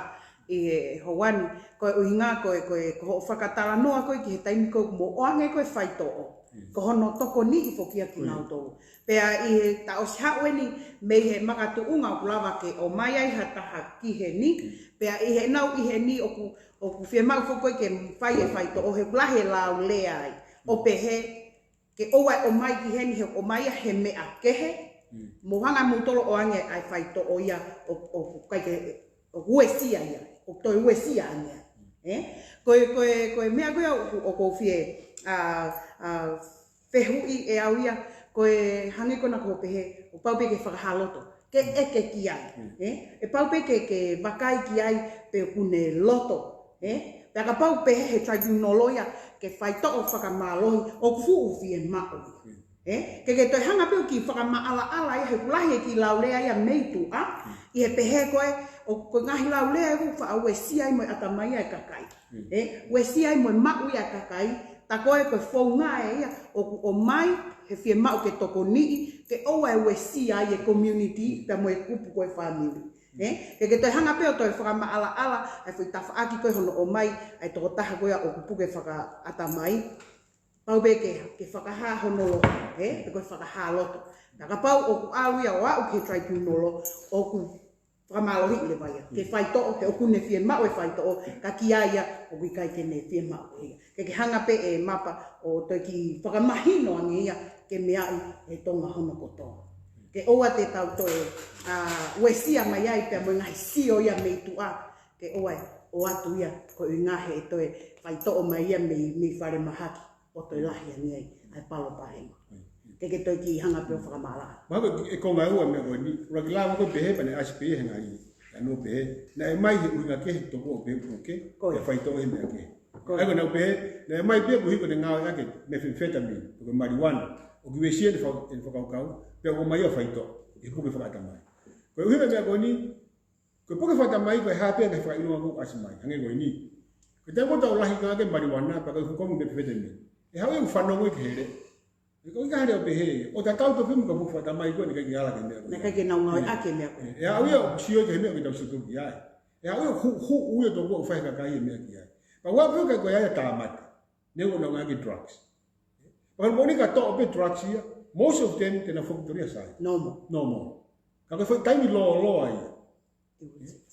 ʻi he houa ni. Ko e ʻuhinga ko e, ko e, ko hoʻo fakatalanoa ko ē ki he taimi ko ē ʻoku mo ʻoange ko ē faitoʻo. Mm. Ko hono tokoniʻi foki ia kinautolu. Pea ʻi he taʻu ʻosi haʻu eni mei he makatuʻunga ʻoku lava ke ʻomai ai ha taha ki heni. Pea ʻi heʻenau ʻi heni ʻoku, ʻoku fiemaʻu foki ko ē ke fai e faitoʻo he ʻoku lahi e laulea ai. ʻO pehē ke ʻoua ʻe ʻomai ki heni he ʻomai ia he meʻa kehe. Mm. Mo hanga moutolu ʻoange ʻa e faitoʻo ia ʻo, ʻo, ʻoku ʻikai ke, ʻoku uesia ia, ʻoku toe uesia ange ia. Ē? Ko e, ko e, ko e meʻa ko ia ʻoku, ʻoku ou fie, ʻa, ʻa, fehuʻi ʻe au ia, ko e hangē ko ena ʻoku pehē, ʻoku pau pē ke fakahā loto, ke ʻeke ki ai, ē? ʻE pau pē ke, ke vakai ki ai pe ʻoku ne loto, ē? Pea kapau pehē he tribunal ia, ke faitoʻo fakamālohi, ʻoku fuʻu fiemaʻu ia. Ē? Ke ke toe hanga pē ʻo kiʻi fakamaʻalaʻala ia, he ʻoku lahi e kiʻi laulea ia mei tuʻa, ʻi he pehē ko ē, ʻoku ko e ngaahi laulea ʻoku faʻa uesia ai mo e ʻatamai ʻa e kakai. Ē, uesia ai mo e maʻu ia ʻa e kakai, tā ko ē ko e founga ē ia, ʻoku ʻomai he fiemaʻu ke tokoniʻi, ke ʻoua ʻe uesia ai e community, pea mo e kupu ko ē fāmili. Ē, ke ke toe hanga pē ʻo toe fakamaʻalaʻala, ʻa e foʻi tafaʻaki ko ē hono ʻomai, ʻa e tokotaha ko ia ʻoku puke fakaʻatamai, pau pē ke, ke fakahā hono loto, ē, pe ko e fakahā loto. Ka kapau ʻoku ʻalu ia ʻo aʻu ki he tribunal, ʻoku fakamālohiʻi leva ia. Ke faitoʻo, he ʻoku ne fiemaʻu e faitoʻo, ka ki ai ia, ʻoku ʻikai ke ne fiemaʻu ia. Ke ke hanga pē ʻe Mapa ʻo toe kiʻi fakamahino ange ia, ke meaʻi ʻe Tonga hono kotoa. Ke ʻoua te tau toe, ʻa, uesia mai ai pea mo e ngaahi sio ia mei tuʻa, ke ʻoua ʻe ʻoatu ia, ko e ʻuhinga he ʻe toe faitoʻo mai ia mei, mei falemahaki. ʻO toe lahi ange ai, ʻa e palopalema. Ke ke toe kiʻi hanga pē ʻo fakamaʻalaʻala. Mahalo ko e konga ʻe ua meʻa ko eni, ʻuluaki lava ko ē pehē pea ne ʻasi pē ia he ngaahi, ʻa ē naʻe pehē, naʻe ʻomai he ʻuhinga kehe, toko ʻo pehē puke, ko ia. Pea faitoʻo he meʻa kehe. Ko ia. ʻA ia ko ʻenau pehē, naʻe ʻomai pē koeʻuhi ko ʻene ngāueʻaki e methamphetamine, pe ko e marijuana, ʻoku uesia ʻene faka-, ʻene fakakaukau, pea ʻomai ia ʻo faitoʻo, ʻi he puke fakaʻatamai. Ko e ʻuhinga meʻa ko eni, ko e puke fakaʻatamai ko e hā pē ngaahi fakaʻilonga ʻoku ʻasi mai, hangē ko eni. Ko e taimi ko ē ʻoku tau lahi ange ki he marijuana, pea ko e fukamu methamphetamine. ʻE haʻu ia ʻo fanongo ia ki he leʻo. ʻE ko e ʻuhinga he leʻo pehē, ʻo tatau tofu mo e puke fakaʻatamai ko ē naʻe ʻikai ke ala ki he meʻa ko ia. Naʻe ʻikai ke nau ngāueʻaki e meʻa ko ia. ʻE haʻu ia ʻo sio ki he meʻa ʻoku tau sio ki ai. ʻE haʻu ia ʻo hu-, huʻu ia toko ʻo fai e kakai e meʻa ki ai. Pea ʻoua pē ke ko ia ia tāmate. Neongo ʻenau ngāueʻaki e drugs. Pea ko e moʻoni ka toʻo pē drugs ia, most of them te nau foki totonu ia sai. Normal. Normal. Ka ko e foʻi taimi lōloa ia.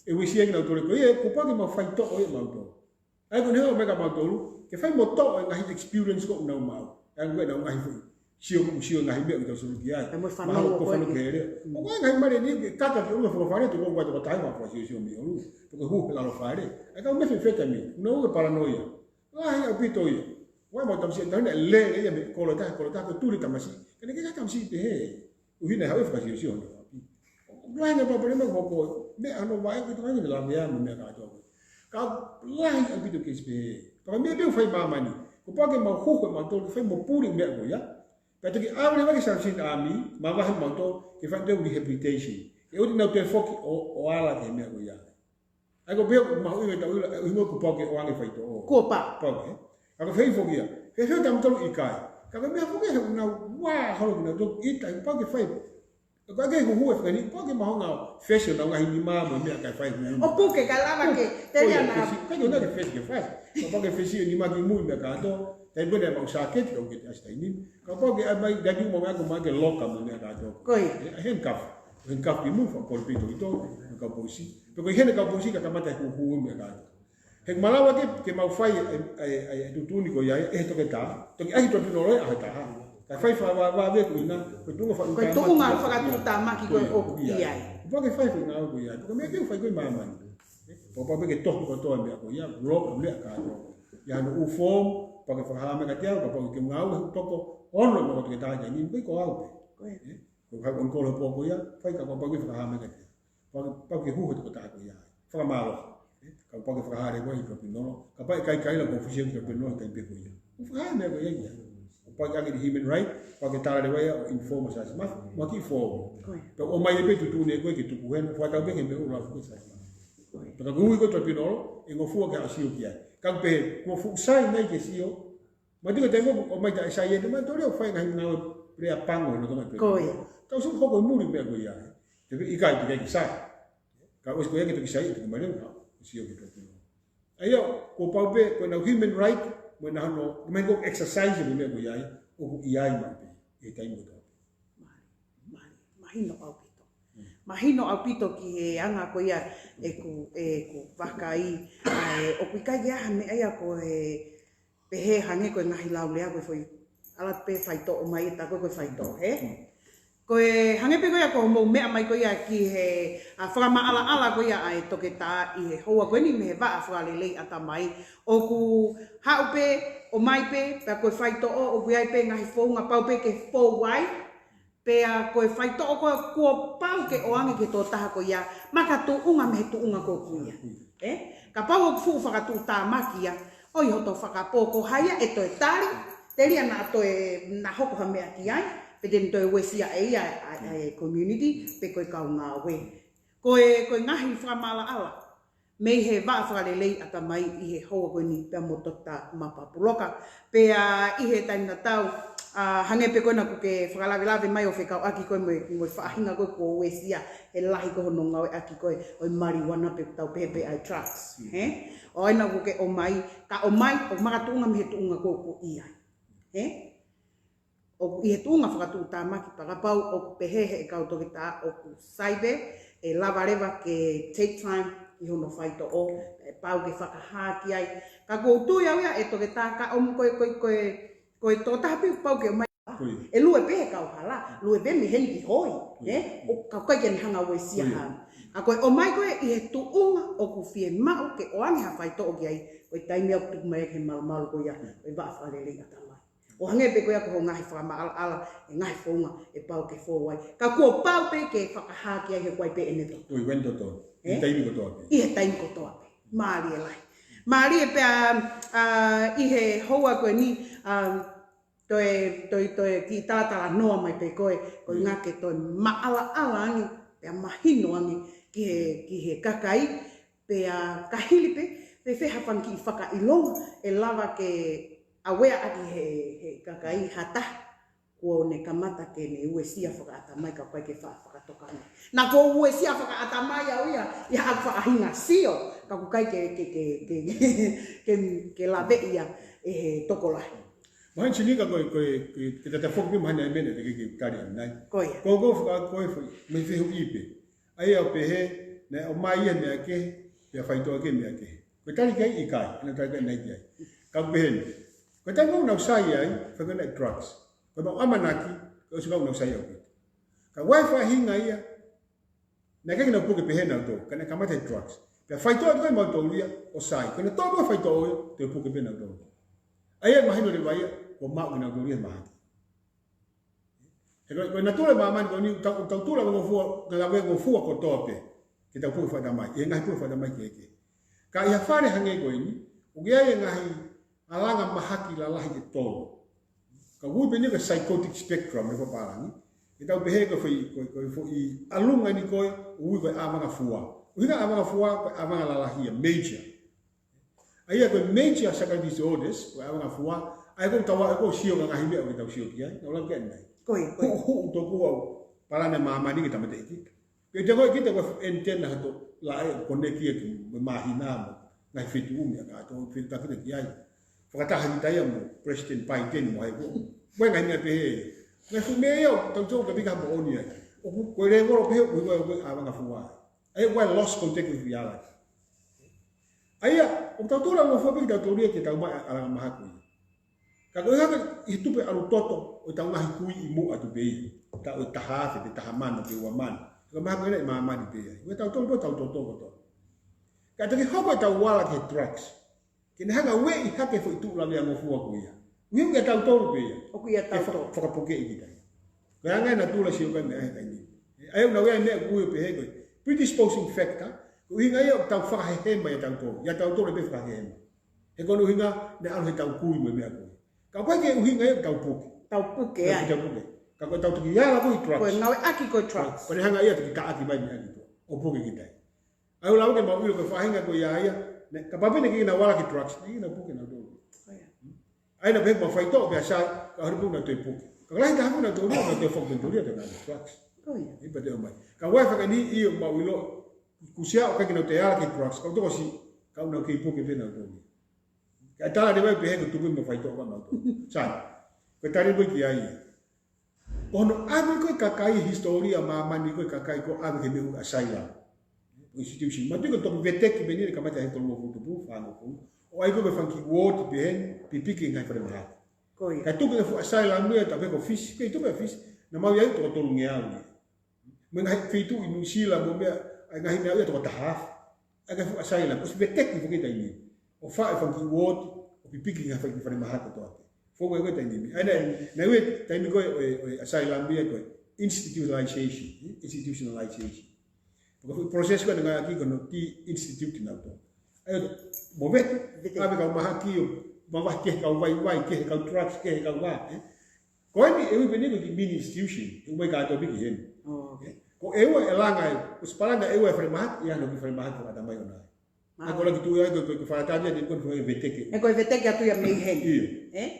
ʻE uesia kinautolu ko ia, kuo pau ke mau faitoʻo ia mautolu. ʻA ia ko ʻene ʻomai kia mautolu, ke fai mo toʻo e ngaahi experience ko ē ʻoku nau maʻu. ʻA ia ko ʻenau ngaahi foʻi sio, ko e sio ngaahi meʻa ʻoku tau sio ki ai. Pea mo e fanongo ko ē. Mahalo ko e fanongo ki he leʻo. ʻOku ʻi ai e ngaahi mali ni ke kaka ki ʻolunga fakafale, tuku ko e tokotaha ʻoku fakasio sio mei ʻolunga. Tuku hū he lalo fale. ʻA ia ko e methamphetamine, nau ō ke paranoia. Lahi ʻaupito ia. ʻOku ʻi ai e tamasiʻi ʻe taha naʻe lele ia mei he kolo ʻe taha ki he kolo ʻe taha ko e tuli e tamasiʻi. Ka naʻe ʻikai ke ʻi ai e tamasiʻi pehē. ʻUhinga ia ʻoku fakasiosio hono ʻapi. ʻOku lahi e ngaahi palopalema ʻoku hoko, meʻa hono vaʻe ʻoku ʻikai ke ne lavea mo e meʻa kātoa ko ē. Ka lahi ʻaupito e keisi pehē. Ka ko e meʻa pē ʻoku fai ʻe māmani. Kuo pau ke mau huhu ʻe mautolu, fai mo puli e meʻa ko ia. Pea toki ʻave leva ki he Salvation Army, mavahe mautolu, ke fai ʻenau rehabilitation. Ke ʻoua te nau toe foki ʻo, ʻo ala ki he meʻa ko ia. ʻA ia ko e pehē ʻoku mahuʻinga ke tau ʻilo, ʻuhinga kuo pau ke ʻoange faitoʻo. Kuo pau. Pau, ē? Ka ko e fai foki ia. Fēfē taimi tolu ʻikai. Ka ko e meʻa foki he ʻoku nau, ʻoua, holo ke nau toki ʻita, ʻoku pau ke fai. Ka ko e ke huhu e fanga ni, pau ke maʻu ha ngaahi fesi ʻo nau ngaahi nima mo e meʻa kae fai huhu. ʻO puke kae lava ke, tele ana. Ko ia, fesi, ʻikai ke ʻoua ke fesi ke fai. Ka pau ke fesi e nima ki mui meʻa kātoa. Taimi ko ē naʻe maʻu sāketi, ka ʻoku ke te ʻasi taimi ni. Ka pau ke ʻai mai, dadi mo meʻa ko mai ke loka mo e meʻa kātoa. Ko ia. Ē, handcuff. He kapu ki mui, fakapō pē ʻi tō, ʻi tō, he kau polisi. Pea ko e heni kau polisi ka kamata e huhu meʻa kātoa. He malava ke, ke mau fai e, e, e, e tuʻutuʻuni ko ia, ʻe he toketā, toki ʻai tō pino loa ʻa e taha. Ka fai fa, fa, fa, ve ko ina, ko e tuʻunga fa, Ko e tuʻunga fakatuʻutāmaki ko ē ʻoku ʻi ai. Pea ke fai ko ina ko ia, ko e meʻa ke fai ko ē māmani. Pea pea ke tohi kotoa e meʻa ko ia, lo, meʻa kātoa. ʻI ai hono ʻū form, pea ke fakahā mai kiate au, ka pea ke ngāue he toko ono mo ko e toketā ia ni, ko au pē. Ko e. Ko e hau on call pō ko ia, fai ka pea ke fakahā mai kiate au. Pea, pea ke huhu e toketā ko ia. Fakamālō. Ka pea ke fakahā leva ʻi tō pino loa. Ka pea ʻikai kaila ko e official ʻi tō pino loa he taimi pē ko ia. ʻO fakahā meʻa ko ia ia. ʻO pea ke ʻaki e human right, pea ke tala leva ia ʻo inform ʻa Siaosi Mafi, mo e kiʻi form. Ko ia. Pea ʻomai pē tuʻutuʻuni ko ē ke tuku heni, fakatau pē ke meʻa ʻo lava ko ē Siaosi Mafi. Ko ia. Pea ka ui ko ē tō pino loa, ʻe ngofua ke haʻu ʻo sio ki ai. Ka pehē, kuo fuʻu sai nai ke sio, ma tiko te mo ʻomai ta sai ʻe te ma tole ʻo fai ngaahi ngāue lea pango no toma pē. Ko ia. Tau sio hoko e muli meʻa ko ia. Te pē ʻikai te ke sai. Ka ʻosi ko ia ke toki sai, te ke male, ka sio ke toki. ʻA ia, kuo pau pē, ko ʻenau human right, mo ʻenau hono, mo ʻenau exercise mo e meʻa ko ia, ʻoku ʻi ai maʻu pē, ʻi he taimi kotoa pē. Mālie, mālie, mahino ʻaupito. Mm. Mahino ʻaupito ki he anga ko ia ʻeku, ʻeku vakai, ʻa e, ʻoku ʻikai ke ʻi ai ha meʻa ia ko e, pehē hangē ko e ngaahi laulea ko e foʻi, ʻalu atu pē faitoʻo mai ʻe tā ko e, ko e faitoʻo, hē? Mm. Ko e hangē pē ko ia ko hoʻomou meʻa mai ko ia ki he, ʻa, fakamaʻalaʻala ko ia ʻa e toketā ʻi he houa ko eni mei he vaʻa fakalelei ʻatamai. ʻOku haʻu pē, ʻomai pē, pea ko e faitoʻo, ʻoku ʻi ai pē ngaahi founga pau pē ke fou ai. Pea ko e faitoʻo ko ē kuo pau ke ʻoange ki he tokotaha ko ia, makatuʻunga mei he tuʻunga ko ē ʻoku ʻi ai. Ē? Kapau ʻoku fuʻu fakatuʻutāmaki ia, ʻoi hoto fakapō ko hai ia ʻe toe tali, telia naʻa toe, naʻa hoko ha meʻa ki ai, pe te ne toe uesia ʻe ia ʻa, ʻa, ʻa e community, pe ko e kau ngāue. Ko e, ko e ngaahi fakamaʻalaʻala mei he vaʻa fakalelei ʻatamai ʻi he houa ko eni pea mo Toketā Mapapuloka. Pea ʻi he taimi tatau, ʻa, hangē pē ko ena ʻoku ke fakalavelave mai ʻo fekauʻaki ko ē mo e, mo e faʻahinga ko ē kuo uesia he lahi ko ē hono ngāueʻaki ko ē ʻo e marijuana pe tau pehē pē ʻa e drugs. Mm. Hē? ʻO ʻena ʻoku ke ʻomai, ka ʻomai, ʻo makatuʻunga mei he tuʻunga ko ē ʻoku ʻi ai. Hē? ʻOku ʻi he tuʻunga fakatuʻutāmaki pea kapau ʻoku pehē he kau toketā ʻoku sai pē, ʻe lava leva ke take time ʻi hono faitoʻo, ʻe pau ke fakahā ki ai. Ka ʻoku ou tui au ia ʻe toketā ka ʻomi ko e, ko e, ko e, ko e tokotaha pē ʻoku pau ke ʻomai. Ko ia. ʻE lue pē he kauhala, lue pē mei heni ki hoi, Ko ia. ē? ʻO ka ʻoku ʻikai ke ne hanga uesia Ko ia. ha. Ka ko e ʻomai ko ē ʻi he tuʻunga ʻoku fiemaʻu ke ʻoange ha faitoʻo ki ai, ko e taimi ʻoku tuku mai ai ki he malumalu ko ia, ko e vaʻa fakalelei ʻatamai. ʻO hangē pē ko ia ko hoʻo ngaahi fakamaʻalaʻala, e ngaahi founga, ʻe pau ke fou ai. Ka kuo pau pē ke fakahā ki ai he kuo ʻi ai pē ʻene toto. Ko e wen toto. Ē? ʻI he taimi kotoa pē. ʻI he taimi kotoa pē. Mālie lahi. Mālie pē ʻa, ʻa, ʻi he houa ko eni, ʻa, toe, toe, toe kiʻi talatalanoa mai pē ko ē, ko e Mm. ngā ke toe maʻalaʻala ange, pea mahino ange ki he, ki he kakai, pea ka hili pē, fēfē ha fanga kiʻi fakaʻilonga, ʻe lava ke aware ʻaki he, he kakai ha taha, kuo ne kamata ke ne uesia fakaʻatamai ka ʻoku ʻikai ke fa-, fakatokanga. Naʻa ku uesia fakaʻatamai au ia, ʻi haʻaku faʻahinga sio, ka ʻoku ʻikai ke, ke, ke, ke, ke, ke laveʻi ia ʻe he tokolahi. Mahalo Sinika ko e, ko e, ko e, ke tata foki pē mahalo e meʻa te ke, ke tali ʻanenai. Ko ia. Ko, ko, faka-, ko e foʻi, mei fehuʻi pē. ʻA ia ʻo pehē, naʻe ʻomai ia meʻa kehe, pea faitoʻo ki he meʻa kehe. Ko e tali ki ai ʻikai, ʻena tali ki ai ʻanenai ki ai. Ka ʻoku pehē ni. Ko e taimi ʻoku nau sai ai, fai ko ena e drugs. Ko e mau ʻamanaki, ko e ʻosi ʻoku nau sai ʻaupito. Ka ʻoku ʻi ai e faʻahinga ia, naʻe ʻikai ke nau puke pehē nautolu, ka naʻe kamata e drugs. Pea faitoʻo atu ko ē mautolu ia, ʻo sai. Ko ʻena toʻo ko ē faitoʻo ia, toe puke pē nautolu. ʻA ia mahino leva ia, kuo maʻu kinautolu ia he mahaki. He ko e, ko e natula ʻo e māmani ko eni, tau, tau tula mo ngofua, ka lave ngofua kotoa pē. Ke tau puke fakaʻatamai, ʻi he ngaahi puke fakaʻatamai kehekehe. Ka ʻi ha fale hangē ko eni, ʻoku ʻi ai e ngaahi ʻalunga mahaki lalahi ʻe tolu. Ka ui pē eni ko e psychotic spectrum he papālangi. Ke tau pehē ko e foʻi, ko e, ko e foʻi ʻalunga eni ko ē, ui ko e ʻāvanga fua. ʻUhinga ʻāvanga fua, ko e ʻāvanga lalahi ia, major. ʻA ia ko e major psychotic disorders, ko e ʻāvanga fua, ʻa ia ko e tau ʻa e ko e sio ka ngaahi meʻa ʻoku tau sio ki ai, nau lau ki ai ʻanenai. Ko ia, ko ia. Huʻu, huʻu tokua ʻo palani e māmani ke tāmateʻi kita. Pea te ko e kita ko e antenna ha to la e connect ia ki he māhina mo ngaahi fetuʻu meʻa kātoa, fetuʻutaki kita ki ai. Fakataha kita ia mo President Biden mo hai ko. Ko e ngaahi meʻa pehē. Ngaahi fuʻu meʻa ia ʻoku tau tō ka pika moʻoni ai. ʻoku ko e lēvolo pē ʻoku ʻi ai ʻa e ʻavanga fua. ʻA ia ʻoku ʻi ai e lost contact ʻoku ʻi ai. ʻA ia, ʻoku tau tō lalo fua pē ke tau tō lia ke tau maʻu ʻa e ʻalanga mahaki ko ia. Ka ko e hā ka ʻi he tupe ʻalu toto ʻo ʻetau ngaahi kui ʻi muʻa atu pē ia. Taʻu ʻe taha afe, pe taha mano, pe ua mano. Ka mahaki ko ena ʻi māmani pē ia. ʻOku tau tō pē tau toto kotoa. Ka toki hoko ʻetau ala ki he drugs. Ke ne hanga ʻo ueʻi hake e foʻi tuʻu laveangofua ko ia. ʻUhinga ke tau tō pē ia. ʻOku ʻia Ke fa- tautolu. fakapukeʻi kita ia. Ko e anga ena tula sio kai meʻa he taimi ni. ʻA ia ʻoku nau ʻi ai e meʻa ʻoku ui ʻo pehē ko e predisposing factor, ko e ʻuhinga ia ʻoku tau fakahehema ʻia tautolu. ʻIa tautolu pē fakahehema. He ko hono ʻuhinga naʻe ʻalu he tau kui mo e meʻa ko ia. Ka ʻoku ʻikai ke ʻuhinga ia ʻoku tau puke. Tau puke Tau ai. puke, tau puke. Ka ko e tau toki ala ko e drugs. Ko e ngāueʻaki ko e drugs. Ko e hanga ia toki taʻaki mai meʻa ki tuʻa. ʻO puke kita ia. ʻA ia ʻoku lava ke mau ʻilo ko e faʻahinga ko ia ia. Ne, kapau pē naʻe ʻikai ke nau ala ki he drugs, naʻe ʻikai ke nau puke nautolu. ʻA ia. ʻA ia naʻe pehē mau faitoʻo pē ʻa Sai, ka hori pē naʻe toe puke. Ka lahi taha pē nautolu, naʻe toe fakapentoli ʻa e drugs. ʻI pē te o mai. Ka ʻoku ʻi ai e faʻahinga ʻio mau ʻilo, kusia ʻoku ʻikai ke nau toe ala ki he drugs, ka ʻoku tokosiʻi, ka ʻoku nau kei puke pē nautolu. Ka e tala leva pē he ko e tuku mo faitoʻo ka mau tō. Sai. Ko e tali mo ki ai. Ko hono ʻave ko e kakai, hisitōlia māmani ko e kakai ko e ʻave ki he meʻa ʻoku ui asylum. Institution. Mātuʻaki ko e toki veteki meni ne kamata he tolungofulu tupu, fāngofulu. ʻO ʻai ko e fanga kiʻi ward pē heni, pipiki ngaahi fale mahaki. Ko ia. Ka tuku e fuʻu asylum ia, tape ko Fisi, ke tuku e Fisi, naʻa mau ʻi ai toko tolungeau ia. Mo e ngaahi feituʻu ʻi Nuʻusila mo e meʻa, ʻa e ngaahi meʻa ia toko taha afe. ʻA e ngaahi fuʻu asylum, ʻosi veteki foki taimi. ʻO fai e fanga kiʻi ward, ʻo pipiki ngaahi fanga kiʻi fale mahaki kotoa pē. Foki ko e taimi ni. ʻA ia naʻe, naʻe ui e taimi ko ē ʻo e, ʻo e asylum ia ko e institutionalization, eh? Institutionalization. Ko e process ko ē naʻe ngāueʻaki ko hono de-institute nautolu. ʻA ia, mo vete, Vete. ʻave kau mahaki ʻo, mavahe ki he kau vaivai, ki he kau drugs, ki he kau vā, eh? Ko eni ʻe ui pē eni ko e kiʻi mini institution, ʻe ʻomai kātoa pē ki heni. Oh, okay. Ko ʻEua e langa e, ʻosi palani ʻEua e fale mahaki, ʻi ai hono kiʻi fale mahaki fakaʻatamai ʻoʻona. ʻA ia ko e laki tuʻu ia ko e, ko e, ko e fakaʻatamai ia ko e, ko e veteki. ʻE ko e veteki atu ia mei heni. ʻIo. Eh?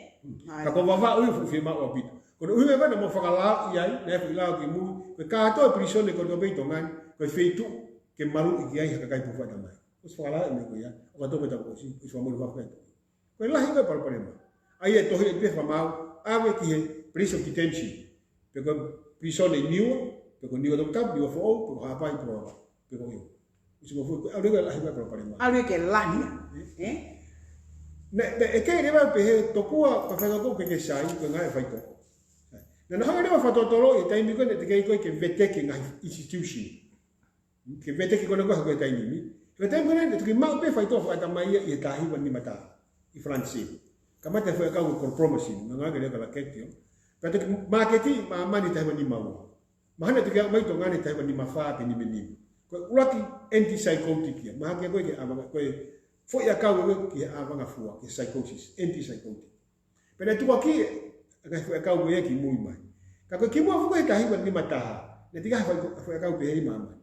Ka ko Vavaʻu ia fuʻu fiemaʻu ʻaupito. Ko hono ʻuhinga ko ē naʻa mau fakalao ʻi ai, naʻe fuʻu lao ki mui, ko e kātoa e pilīsone ko e tō pē ʻi Tonga ni, ko e feituʻu ke maluʻi ki ai ha kakai puke fakaʻatamai. ʻOsi fakalao e meʻa ko ia, ʻo kātoa pē tapu ʻosi, ʻosi fakamolu fakaʻatamai. Ko e lahi ko ē palopalema. ʻA ia ʻe tohi ʻe pē fakamaau, ʻave ki he place of detention. Pe ko e pilīsone ʻi Niua, pe ko Niuatoputapu, Niuafoʻou, pe ko Haʻapai, pe ko Vavaʻu, pe ko ʻEua. ʻOsi ko e fuʻu, ʻalu ia ke lahi ko ē palopalema. ʻAlu ia ke lahi. Eh? Naʻe, naʻe ʻeke leva pē he tokua, ko e fanga ko ē ke ke sai, ko e ngaahi faitoʻo. Naʻa nau hanga leva fakatotolo, ʻi he taimi ko ē naʻe teʻeki ai ko ē ke veteki ngaahi institution. Ke veteki ko ena ko ē ha ko e taimi ni. Ko e taimi ko ena naʻe toki maʻu pē faitoʻo fakaʻatamai ia ʻi he taha hiva nima taha ʻi Falanisē. Kamata e foʻi ʻakau ko e Chlorpromazine, naʻe ngāueʻaki e laketio. Pea toki māketi ʻi māmani taha hiva nima ua. Mahalo naʻe toki aʻu mai ʻi Tonga ni taha hiva nima fā pe nima nima. Ko e ʻuluaki antipsychotic ia. Mahaki ko ē ki he ʻavanga, ko e foʻi ʻakau ko ē ki he ʻavanga fua, ki he psychosis, antipsychotic. Pea naʻe tukuakiʻi e ngaahi foʻi ʻakau ko ia ki mui mai. Ka ko e kimuʻa foki he taha hiva nima taha, naʻe teʻeki ai ha foʻi, foʻi ʻakau pehē ʻi māmani.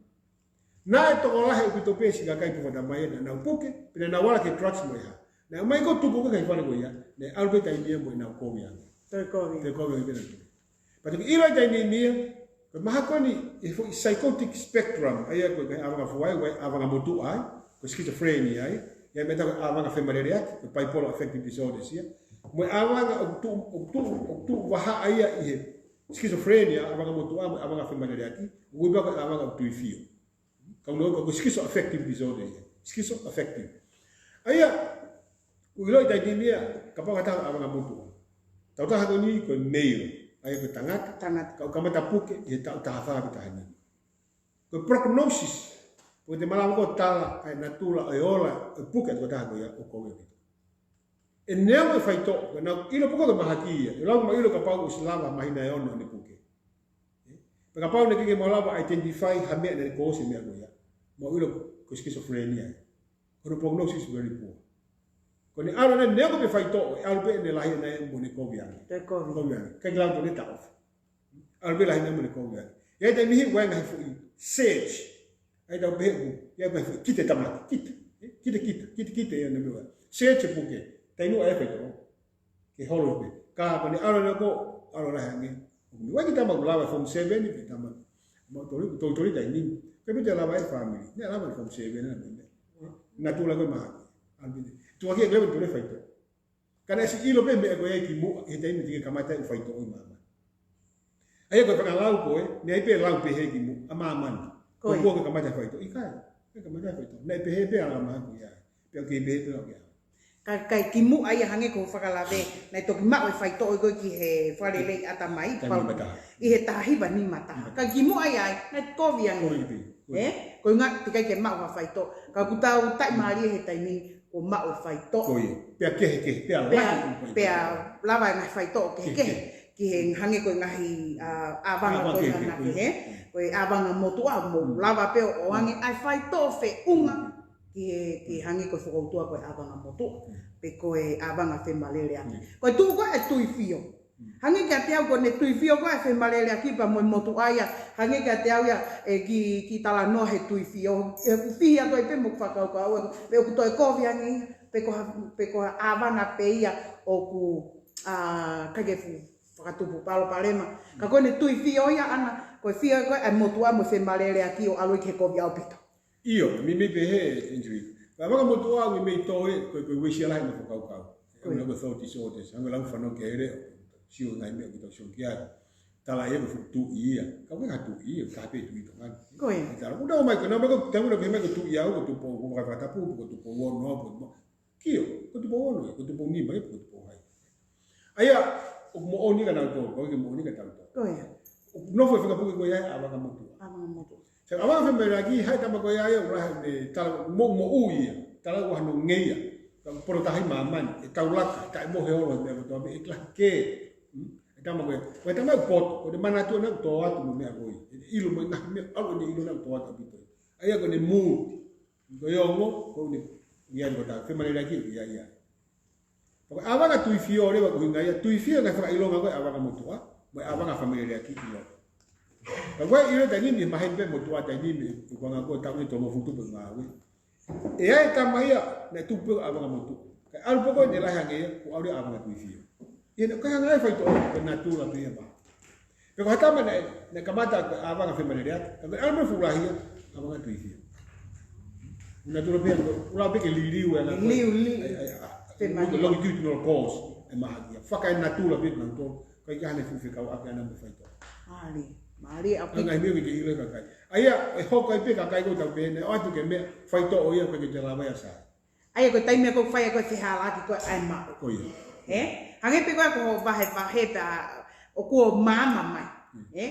Naʻe tokolahi ʻaupito pē siʻi kakai puke fakaʻatamai ia naʻa nau puke, pe naʻa nau ala ki he drugs mo e hā. Naʻe ʻomai ko ē tuku ko ē ki he fale ko ia, naʻe ʻalu pē taimi ia mo ʻenau kovi ange. Toe kovi. Toe kovi ange pē nautolu. Pea toki ʻilo ʻi he taimi ni ia, ko e mahaki ko eni e foʻi psychotic spectrum, ʻa ia ko e ʻavanga fua ai, ʻa e ʻavanga motuʻa ai, ko e schizophrenia ai, ʻi ai e meʻa ko e ʻavanga femaleleaki, ko e bipolar affective disorders ia. Mo e ʻavanga ʻoku tuʻu, ʻoku tuʻu, ʻoku tuʻu vahaʻa ia ʻi he schizophrenia, ʻavanga motuʻa, mo e ʻavanga femaleleaki, ʻoku ui pē ko e ʻavanga ʻoku tuifio. Kau noa ko e schizoaffective disorder ia. Schizoaffective. ʻA ia, ʻoku ʻiloʻi ʻi he taimi ni ia, kapau ko ha taha ʻavanga motuʻa. Tautaha ko eni ko e male, ʻa ia ko e tangata. Tangata. Ka ʻoku kamata puke ʻi he taʻu taha fā pe taha nima. Ko e prognosis, ko e te malava ko ē ʻo tala ʻa e natula ʻo e ola ʻo e puke ʻa e tokotaha ko ia ʻoku kovi ʻaupito. ʻE neongo e faitoʻo, ko ʻenau ʻilo pē ko e mahaki ia, ʻe lava ke mau ʻilo kapau ʻosi lava māhina ʻe ono ʻene puke. Pea kapau naʻe ʻikai ke mau lava identify ha meʻa naʻe cause e meʻa ko ia, mau ʻilo ko e schizophrenia ia. Ko hono prognosis very poor. Ko ʻene ʻalu ʻana neongo pē faitoʻo, ʻe ʻalu pē ʻene lahi ʻana ia mo ʻene kovi ange. Toe kovi. Kovi ange. ʻIkai ke lava ʻo ne taʻofi. ʻAlu pē lahi ʻana ia mo ʻene kovi ange. ʻI ai e taimi ʻoku ʻi ai e ngaahi foʻi surge. ʻA ia tau pehē ʻoku ʻi ai e ngaahi foʻi kite tamaki, kite. Eh, kite, kite, kite, kite ia ʻene meʻa. Surge e puke. Taimi ʻoku ʻi ai e faitoʻo. Ke holo pē. Ka ko ʻene ʻalu ʻana ko ē, ʻalu lahi ange. ʻOku ʻi ai e kiʻi tama ʻoku lava e form seven, kiʻi tama. Mau toli, toli, toli taimi ni. Ke pita lava e family. Naʻe lava e form seven ʻana ko ē. Natula ko ē mahaki. ʻAlu pē. Tuʻu hake ʻa e level tole faitoʻo. Ka naʻe ʻosi ʻilo pē meʻa ko ia ki muʻa, he taimi naʻe teʻeki kamata e faitoʻo ʻi māmani. ʻA ia ko e fakalau ko ē, naʻe ʻi ai pē lau pehē kimuʻa, ʻa māmani. Ko ia. Kuo ke kamata faitoʻo, ʻikai. Ke kamata faitoʻo. Naʻe pehē pē ʻa māmani ko ia. Pea ʻoku kei pehē pē ʻa ia. Ka, ka kimuʻa ia hangē ko e fakalave, naʻe toki maʻu e faitoʻo ko ē ki he fakalelei ʻatamai, Taimi pau, mataha. ʻI he taha hiva nima taha. Ka kimuʻa ia ai, naʻe kovi ange. Kovi pē. Ē? Ko e ʻuhinga teʻeki ai ke maʻu ha faitoʻo. Ka ʻoku tau taʻimālie he taimi kuo maʻu e faitoʻo. Ko ia. Pea kehekehe, pea Pea, lahi e faitoʻo. pea lava e ngaahi faitoʻo kehekehe. Kehekehe. Ki he hangē ko e ngaahi, ā, ʻāvanga Āvanga ko ē kehekehe, ʻanake, ko ia. hē? Ko e ʻāvanga motuʻa, mo Mm. lava pē ʻo ʻoange ʻa e faitoʻo feʻunga ki he, ki he hangē ko e fokoutua ko e ʻāvanga motuʻa. Mm. Pe ko e ʻāvanga femaleleaki. Mm. Ko e tuʻu ko ē e tuifio. Mm. Hangē kiate au ko ʻene tuifio ko ē e femaleleaki pea mo e motuʻa ia. Hangē kiate au ia e ki, ki talanoa he tuifio. ʻE ʻufihi atu ai pē mo e fakakaukau. Pe ʻoku toe kovi ange ia. Pe ko ha, pe ko ha ʻāvanga pē ia ʻoku, ā, ʻikai ke fu-, fakatupu palopalema. Ka ko ʻene tuifio ia ʻana, ko e fio ko ē e motuʻa mo e femaleleaki ʻo ʻalu ki he kovi ʻaupito. ʻIo, meimei pehē, Andrew. Ka ʻāvanga motuʻa meimei toe, ko e, ko e uesia lahi ʻene fakakaukau. Ko ia. ʻA e thought disorders, hangē ko e lau fanongo ki ai, sio ngaahi meʻa ʻoku tau sio ki ai. Tala ia ko e fuʻu tuʻi ia. Ka ko e ngaahi tuʻi ia, ka pe tuʻi Tonga. Ko ia. Tala, ʻoku nau mai ko, nau mai ko, tamu na pehē mai ko Tuʻi au, ko Tupou, ko Vakatapu, ko Tupou Ono au, ko Tupou Kio, ko Tupou Ono, ko Tupou Nima, ko Tupou Hai. ʻA ia, ʻoku moʻoni ka nau tō, ko e moʻoni ka tau tō. Ko ia. ʻOku nofo e fakapuke ko ia ʻa e ʻāvanga motuʻa. ʻĀvanga motuʻa. Sa ʻāvanga femaleleaki, haʻi tama ko ia ia, ʻoku lahi e tala, mo, moʻui ia, tala ua hano ngeia. Ka polo tahi māmani, e taulaka, taʻe mohe ʻolo, meʻa kotoa pē, ʻe lahi kē. Hmm? E tama ko ia, ko e tama ʻoku poto, ko ʻene manatu ʻana ʻoku tō atu mo e meʻa ko ia. ʻEne ʻilo mo e ngaahi meʻa, ʻalu ʻene ʻilo ʻana ʻoku tō atu ʻaupito. ʻA ia ko ʻene mood, ko e ongo, ko ʻene, ia ni ko ta, femaleleaki, ia, ia. Ko e ʻāvanga tuifio leva ko e ʻuhinga ia, tuifio ngaahi fakaʻilonga ko e ʻāvanga motuʻa, mo e ʻāvanga femaleleaki ʻiloa. Ka ko e ʻilo taimi ni, maheni pē motuʻa taimi ni, ko e anga ko e taʻu ʻe tolungofulu tupu ngāue. ʻE ʻi ai e tama ia, naʻe tupu pē ʻāvanga motuʻa. Ka ʻalu pē ko ē ʻene lahi ange ia, ko e ʻalu ia ʻāvanga tuifio. Ia naʻe ʻikai hanga ai faitoʻo, ko e natula pē ia maʻa. Pe ko ha tama naʻe, naʻe kamata ko e ʻāvanga femaleleaki, ka ko e ʻalu mo e fuʻu lahi ia, ʻāvanga tuifio. Natula pē ia, ʻoku lava pē ke liliu e anga ko ē. Liliu, liliu. ʻAi, ʻai, ʻa, Femaleleaki. Longitudinal course, ʻe mahaki ia. Fakaenatula pē ia, natula. ʻIkai ke ʻi ai hano fuʻu fekauʻaki ʻana mo e faitoʻo. Mālie, mālie ʻaupito. Ngaahi meʻa ke ʻilo e kakai. ʻA ia, ʻe hoko ai pē kakai ko ē tau pehē, ʻoatu ke meʻa, faitoʻo ia, ko e ke te lava ia sai. ʻA ia ko e taimi ko ē fai ko ē fehālaaki ko ē ʻa e maʻu. Ko ia. Ē? Hangē pē ko ē ko e vahevahe pē ʻa ʻoku maama mai. Mm. Ē?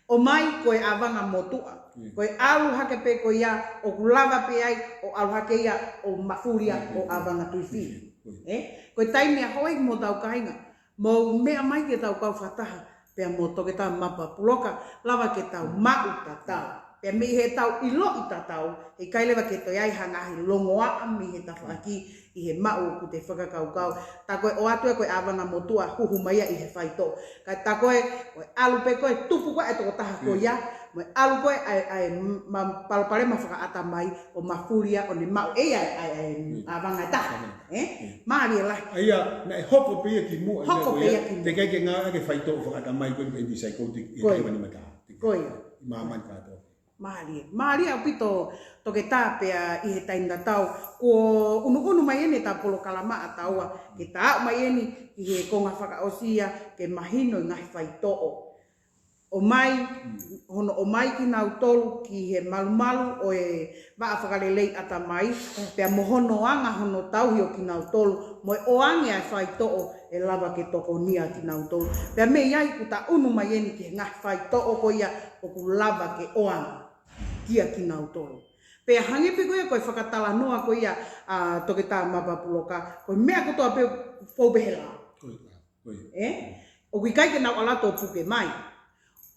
ʻOmai ko e ʻāvanga motuʻa. Mm. Ko e ʻalu hake pē ko ia ʻoku lava pē ai ʻo ʻalu hake ia ʻo mafulia Mm. ʻo ʻāvanga tuifio. Mm. Ē? Ko e taimi ʻa hoʻi mo tau kāinga. Mou meʻa mai ke tau kau fakataha, pea mo Toketā Mapapuloka, lava ke tau maʻu tatau. Pea mei heʻetau ʻiloʻi tatau, heʻikai leva ke toe ʻi ai ha ngaahi longoaʻa mei he tafaʻaki ʻi he maʻu ʻoku te fakakaukau. Tā ko ē ʻoatu ē ko e ʻāvanga motuʻa huhu mai ia ʻi he faitoʻo. Ka tā ko ē, ko e ʻalu pē ko ē tupu ko ē e tokotaha ko ia, mo e ʻalu ko ē ʻa e, ʻa e ma-, palopalema fakaʻatamai, ʻo mafulia ʻo ne maʻu ʻe ia ʻa e, ʻa e, ʻa e Mm. ʻāvanga ʻe taha. Mm. Ē? Mm. Mālie lahi. ʻA ia, naʻe hoko pē ia kimuʻa, Hoko naʻe ko pē ia ia, kimuʻa. Teʻeki ai ke ngāueʻaki e faitoʻo fakaʻatamai ko e antipsychotic ʻi he Ko ia. taimi ni mata. Ko ia. ʻI māmani kātoa. Mālie. Mālie ʻaupito Toketā pea ʻi he taimi tatau. Kuo ʻunuʻunu mai eni ʻetau polokalama ʻa taua. Ke ta aʻu mai eni ki he konga fakaʻosi ia ke mahino e ngaahi faitoʻo. ʻOmai, Mm. hono ʻomai kinautolu ki he malumalu ʻo e vaʻa fakalelei ʻatamai, pea mo hono anga hono tauhi ʻo kinautolu, mo e ʻoange ʻa e faitoʻo ʻe lava ke tokonia kinautolu. Pea mei ai kuo ta ʻunu mai eni ki he ngaahi faitoʻo ko ia ʻoku lava ke ʻoange kia kinautolu. Pea hangē pē ko ia ko e fakatalanoa ko ia ʻa Toketā Mapapuloka, ko e meʻa kotoa pē fou pē he lao. Ko ia. Ko ia. Ē? ʻOku ʻikai ke nau ʻalu atu ʻo puke mai.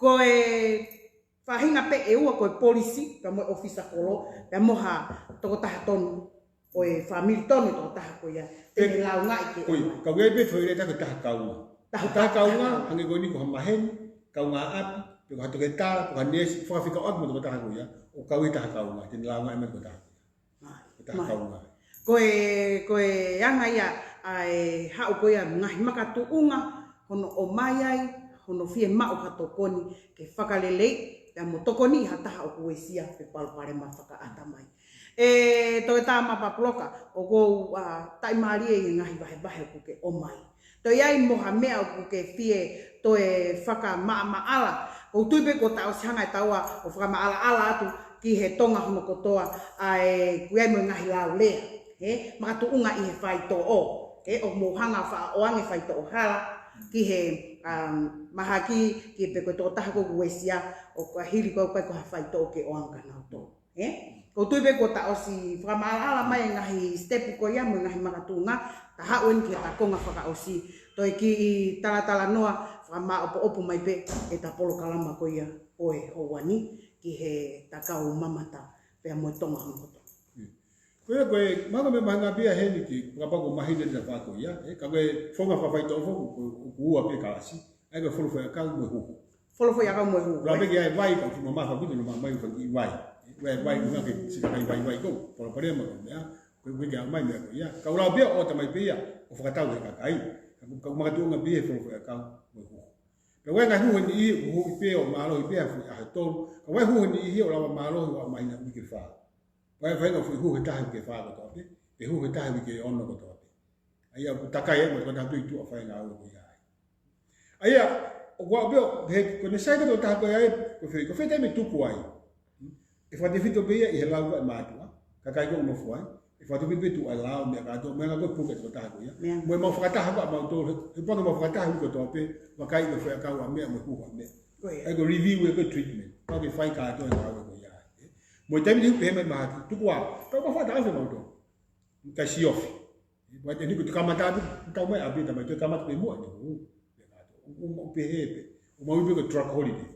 Ko e faʻahinga pē ʻe ua ko e polisi, pea mo e ʻōfisa kolo, pea mo ha tokotaha tonu, ʻo e fāmili tonu tokotaha ko ia, te ne laungaʻi ke Ko ia, ʻomai. Ka ʻoku ʻi ai pē foʻi lea ko e taha kaunga. Taha Taha kaunga, hangē ko eni ko ha maheni, kaungāʻapi, pe ko ha toketā, pe ko ha neesi, fakafekauʻaki mo e tokotaha ko ia, ʻoku kau ʻi he taha kaunga, te ne laungaʻi mai ko e taha. Mai, Ko e taha mai. kaunga. Ko e, ko e anga ia ʻa e haʻu ko ia ngaahi makatuʻunga, hono ʻomai ai, hono fiemaʻu ha tokoni ke fakaleleiʻi, pea mo tokoniʻi ha taha ʻoku uesia pe palopalema fakaʻatamai. ʻE Toketā Mapapuloka, ʻoku ou, ʻa, taʻimālie ʻi he ngaahi vahevahe ʻoku ke ʻomai. Toe ʻi ai mo ha meʻa ʻoku ke fie toe fakamaʻamaʻala. ʻOku ou tui pē kuo ta ʻosi hanga ʻe taua ʻo fakamaʻalaʻala atu ki he Tonga hono kotoa, ʻa ē ʻoku ʻi ai mo e ngaahi laulea, he makatuʻunga ʻi he faitoʻo. He ʻoku mou hanga ʻo faʻa ʻoange faitoʻo hala ki he, um, mahaki, ki he pē ko e tokotaha ko ē ʻoku uesia, ʻo ka hili ko ē ʻoku ʻikai ko ha faitoʻo ke ʻoange kia nautolu. He? ʻOku ou tui pē kuo ta ʻosi fakamaʻalaʻala mai e ngaahi step ko ia mo e ngaahi makatuʻunga, ta haʻu eni ki he ta konga fakaʻosi. Toe kiʻi talatalanoa, fakamāʻopoʻopo mai pē e ta polokalama ko ia ʻo e houa ni ki he ta kau mamata pea mo e Tonga hono kotoa. Ko ia ko e, mahalo ko e meʻa mahuʻinga pē ia heni ki, kapau ʻoku mahino ʻeta fā ko ia, ē, ka ko e founga fakafaitoʻo foki, ko, ʻoku ua pē kalasi, ʻa ia ko e folofoʻi ʻakau mo e huhu. Folofoʻi ʻakau mo e huhu, lau ē? Pē ki ai e vai, ka ʻoku mamafa ʻaupito hono maʻu mai e fanga kiʻi vai. Ē, vai, vai, ʻuhinga ke siʻi kakai vaivai ʻoku ou palopalema ko e meʻa, ko e, ko e ʻikai ke aʻu mai e meʻa ko ia. Ka ʻoku lau pē ia ʻo ʻoatu mai pē ia, ʻo fakatau he kakai. Ka ʻoku, ka ʻoku makatuʻunga pē ia he folofoʻi ʻakau mo e huhu. Pea ʻoku ʻi ai e ngaahi huhu ʻe niʻihi ʻoku huhuʻi pē ʻo mālohi pē ha foʻi ʻaho ʻe tolu. Ka ʻoku ʻi ai e huhu ʻe niʻihi ʻoku lava mālohi ʻo aʻu mai hena uike fā. ʻOku ʻi ai e faʻahinga foʻi huhu ʻe taha he uike fā kotoa pē, pe huhu ʻe taha he uike ono kotoa pē. ʻA ia ʻoku takai ai mo e tokotaha ʻoku toe ʻi tuʻa ʻo fai e ngāue ko ia ai. ʻA ia, ʻoku ou pehē, ko ʻene sai ko e tokotaha ko ia ē, ko fē, ko fē taimi ʻe tuku ai. ʻE fakatefito pē ia ʻi he lau ʻa e mātuʻa, kakai ʻoku nofo ai, ʻe fakatefito pē tuʻu ʻa e lao, meʻa kātoa, meʻa ko ē puke e tokotaha ko ia. Meʻa. Mo ʻemau fakataha ko ē ʻamautolu, he, he pau ke mau fakataha ʻi he kotoa pē, vakai ko e fē ʻakau ʻa meʻa, mo e huhu ʻa meʻa. Ko ia. ʻA ia ko e review ē ko e treatment, pau ke fai kātoa e ngāue ko ia. Mo e taimi ʻe pehē mai mahaki, tuku ā, pau ke mau fakataha ʻo fē mautolu. Ka siofi. Pea te niko te kamata atu, tau mai ʻapi tamai, te kamata pē muʻa ʻene huhu. ʻOku mau pehē pē, ʻoku mau ui pē ko e drug holiday.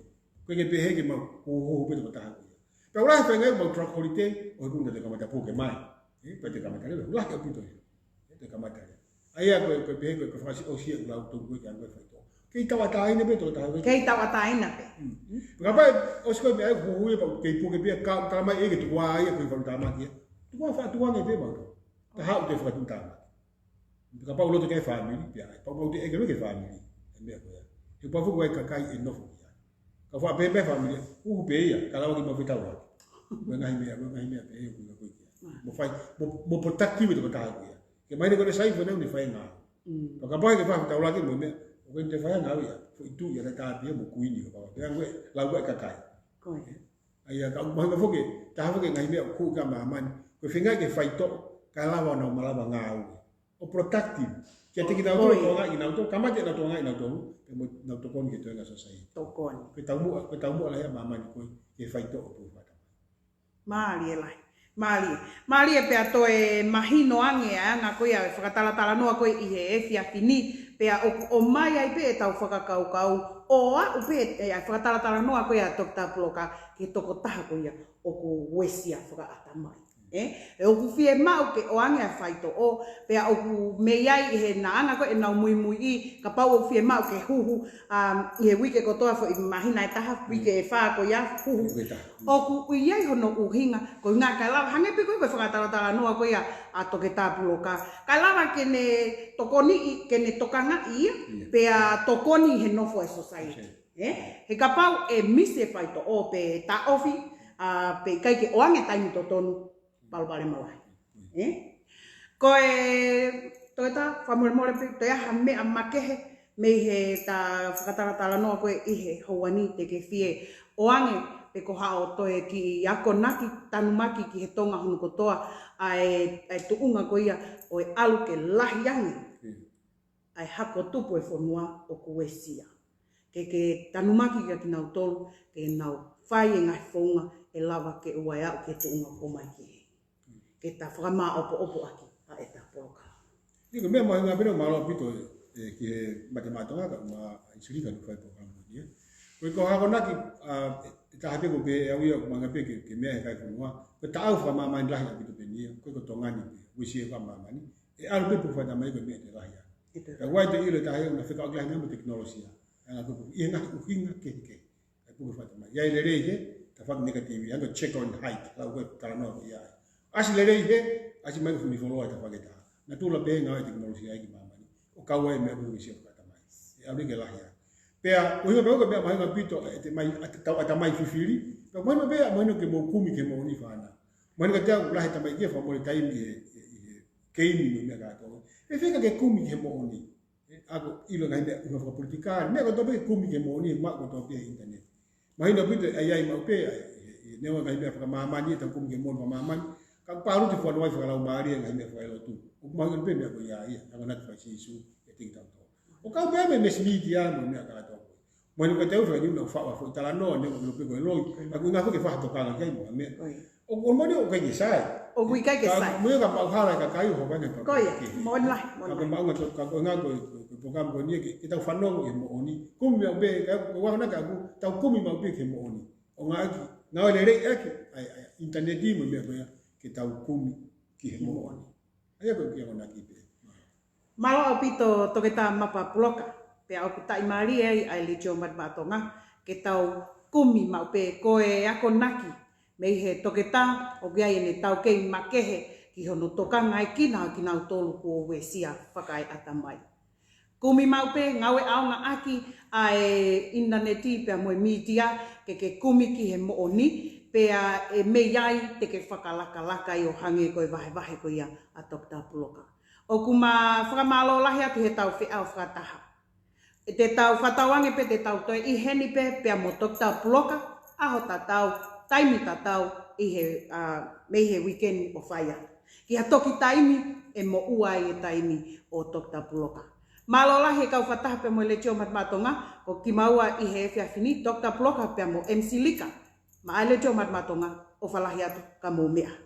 ʻOku ʻikai ke pehē ke mau huhu pē tokotaha ko ia. Pea ʻoku lahi e faʻahinga ʻoku mau drug holiday, ʻo hangē ko ʻete kamata puke mai. Ē, pea te kamata leva, ʻoku lahi ʻaupito ia. Ē, te kamata leva. ʻA ia ko e, ko e pehē ko e, ko e fakaʻosi ʻoku lau tonu ko ē ke anga e faitoʻo. Kei tauʻatāina pē tokotaha ko ē. Kei tauʻatāina pē. Mm. Kapau ʻosi ko e meʻa ʻoku huhu ia pea kei puke pē ia ka, ka mai ē ke tuku ā ia ko e falu tāmaki ia. Tuku ā faʻa tuku ange pē mau. Ka haʻu ke fakatuʻutāmaki. Kapau ʻoku loto ki ai e fāmili, pea ʻai. Pau mau te ʻeke ki he fāmili. E meʻa ko ia. He pau foki ʻoku ʻi ai e kakai ʻe nofo ki ai. Ka faʻa pehē mai e fāmili, huhu pē ia, ka lava ke mau fetaulaki. Mo e ngaahi meʻa, mo e ngaahi meʻa pehē ʻoku ʻi ai ko ia. Mo fai, mo, mo protect e tokotaha ko ia. Ke mahino ko ʻene sai, ko ʻene ʻoku ne fai e ngāue. Mm. Pea kapau ʻe ke faʻa fetaulaki mo e meʻa, ʻoku ʻikai te fai e ngāue ia. Foʻi tuʻi ia, ʻe tāpia mo kuini kapau. Pea ko e lau ʻa e kakai. Ko ia. ʻA ia, ka ʻoku mahino foki, taha foki e ngaahi meʻa ʻoku hū ki māmani. Ko e feinga ke faitoʻo, kae lava ʻo nau malava ngāue. ʻO productive. Kiate kinautolu, ʻo ia. Tokangaʻi kinautolu, kamata ʻenau tokangaʻi kinautolu, pea mo nau tokoni ki he toenga society. Tokoni. Ko e taumuʻa, ko e taumuʻa lahi ʻa māmani ko ē, ke faitoʻo ʻo puke fakatamai. Mālie lahi. Mālie. Mālie pea toe mahino ange ʻa e anga ko ia e fakatalatalanoa ko ē ʻi he efiafi ni, pea ʻoku ʻomai ai pē ʻetau fakakaukau, ʻo aʻu pē ʻa e fakatalatalanoa ko ia ʻa Toketā Puloka ki he tokotaha ko ia ʻoku uesia fakaʻatamai. Ē? ʻE ʻoku fiemaʻu ke ʻoange ʻa e faitoʻo, pea ʻoku mei ai ʻi he naʻanga ko ē ʻenau muimuiʻi, kapau ʻoku fiemaʻu ke huhu, um, ʻi he uike kotoa foʻi māhina ʻe taha, uike ʻe fā ko ia huhu. Uike ʻe taha. ʻOku ʻi ai hono ʻuhinga, ko e ʻuhinga kae lava, hangē pē ko e fakatalatalanoa ko ia ʻa Toketā Puloka. Kae lava ke ne tokoniʻi, ke ne tokangaʻi ia, ia, pea tokoni he nofo e society. Ē? He kapau ʻe misi e faitoʻo pe taʻofi, ʻa, pe ʻikai ke ʻoange taimi totonu, palopalema lahi. Ē? Ko e, Toketā, fakamolemole pē, toe ʻi ai ha meʻa makehe mei heʻeta fakatalatalanoa ko ē ʻi he houa ni te ke fie ʻoange, pe ko haʻo toe kiʻi akonaki, tanumaki ki he Tonga hono kotoa, ʻa e, ʻa e tuʻunga ko ia ʻo e ʻalu ke lahi ange. Mm. ʻA e hako tupu e fonua ʻoku uesia. Ke, ke tanumaki kia kinautolu, ke nau fai e ngaahi founga ʻe lava ke ʻoua ʻe aʻu ki he tuʻunga ʻoku ʻomai ki ai. Ke ta fakamāʻopoʻopo ʻaki ʻa ʻeta polokalama. Ia ko e meʻa mahuʻinga pē ʻoku mālō ʻaupito ē, ē, ki he Mate Maʻa Tonga, kae ʻumaʻā ʻa Isilika ʻoku fai e polokalama ni, ē. Ko e ko e akonaki, ʻa, ʻe taha pē ko e pehē ʻe au ia ʻoku mahuʻinga pē ke, ke meʻa he kakai e fonua. Ko e taʻau fakamāmani lahi ʻaupito pē eni ia, ko e ko Tonga ni pē, uesia fakamāmani. ʻE ʻalu pē puke fakatamai ko e meʻa ʻe lahi ange. ʻE lahi. Ka ʻoku ʻi ai e ʻilo ʻe taha ia ʻoku na fekauʻaki lahi ange mo e tekinolosia. ʻA ia ko e, ʻi he ngaahi ʻuhinga kehekehe. ʻA e puke fakatamai. ʻI ai e lelei hē, ta fai e negative, ʻa ia ko e Jekyll and Hyde, lau ko e talanoa ko ia. ʻAsi lelei hē, ʻasi mai ko e fuʻu nifoloa ʻe tafaʻaki ʻe taha. Natula pē ngāue e tekinolosia ʻi māmani. ʻO kau ai e meʻa ko e uesia fakatamai. ʻE ʻalu ke lahi ange. Pea, ʻuhinga pē ko e meʻa mahuʻinga ʻaupito, ʻe te mai, ʻa te tau ʻatamai fifili. Pea mahino pē, mahino ke mou kumi ki he moʻoni fānau. Mahino kiate au lahi e tamaiki ia fakamole taimi he, he, he keimi mo e meʻa kātoa. Pea feinga ke kumi ki he moʻoni. ʻA ko e ʻilo ngaahi meʻa ʻuhinga fakapolitikale, meʻa kotoa pē ke kumi ki he moʻoni, maʻu kotoa pē he internet. Mahino pē ʻoku ʻi ai maʻu pē, ʻa e, ʻe, ʻe, neongo ngaahi meʻa fakamāmani, ʻetau kumi ki he moʻoni fakamāmani, ka ʻoku pāloti fuanoa ai fakalaumālie ngaahi meʻa fakaelotu. ʻOku mahino pē meʻa ko ia ia, akonaki fai Sīsū, ʻe tiki tau tō. ʻO kau pē mo e mass media mo e meʻa kātoa ko ē. Mahino ka tau fai ni una faʻa foʻi talanoa, neongo pē ko e loi, ka ko e ngaahi ko ē ke fakatokanga ki ai mo e meʻa. ʻOi. ʻOku moʻoni ʻoku ʻikai ke sai. ʻOku ʻikai ke sai. Ka mo e ka maʻu hala e kakai ʻo hoko ʻene Ko ia, kehe. Moʻoni lahi, moʻoni Ka ko lahi. maʻunga to, ka ko e ngaahi ko e, ko e, ko e polokalama ko eni ke, ke tau fanongo ki he moʻoni. Kumi maʻu pē, ka ko e ʻuhinga ka ʻoku tau kumi maʻu pē ki he moʻoni. ʻO ngāueʻaki, ngāue lelei ʻaki, ʻa e, ʻa e, internet mo e meʻa ko ia, ke tau kumi ki he moʻoni. ʻA ia ko e kiʻi akonaki pē. Mālō ʻaupito Toketā Mapa Puloka, pea ʻoku taʻimālie ai ʻa e Letiō Matamatonga, ke tau kumi maʻu pē ko e akonaki mei he toketā ʻoku ʻi ai ʻene taukei makehe ki hono tokangaekina ʻo kinautolu kuo uesia fakaeʻatamai. Kumi maʻu pē ngāue ʻaonga ʻaki ʻa e ʻinitaneti pea mo e mītia ke ke kumi ki he moʻoni, pea ʻe mei ai te ke fakalakalaka ai ʻo hangē ko e vahevahe ko ia ʻa Toketā Puloka. ʻOku ma fakamālō lahi atu he tau feʻao fakataha. ʻE te tau fakatauange pē te tau toe ʻi heni pē pea mo Toketā Puloka, ʻaho tatau, taimi tatau, ʻi he, ʻa, mei he weekend ʻo fai atu. Ki ha toki taimi ʻe moʻua ai e taimi ʻo Toketā Puloka. Mālō lahi e kau fakataha pea mo e Letiō Matamatonga, ko kimaua ʻi he efiafi ni, Toketā Puloka pea mo M C Lika. Maʻa e Letiō Matamatonga, ʻofa lahi atu ka mou meʻa.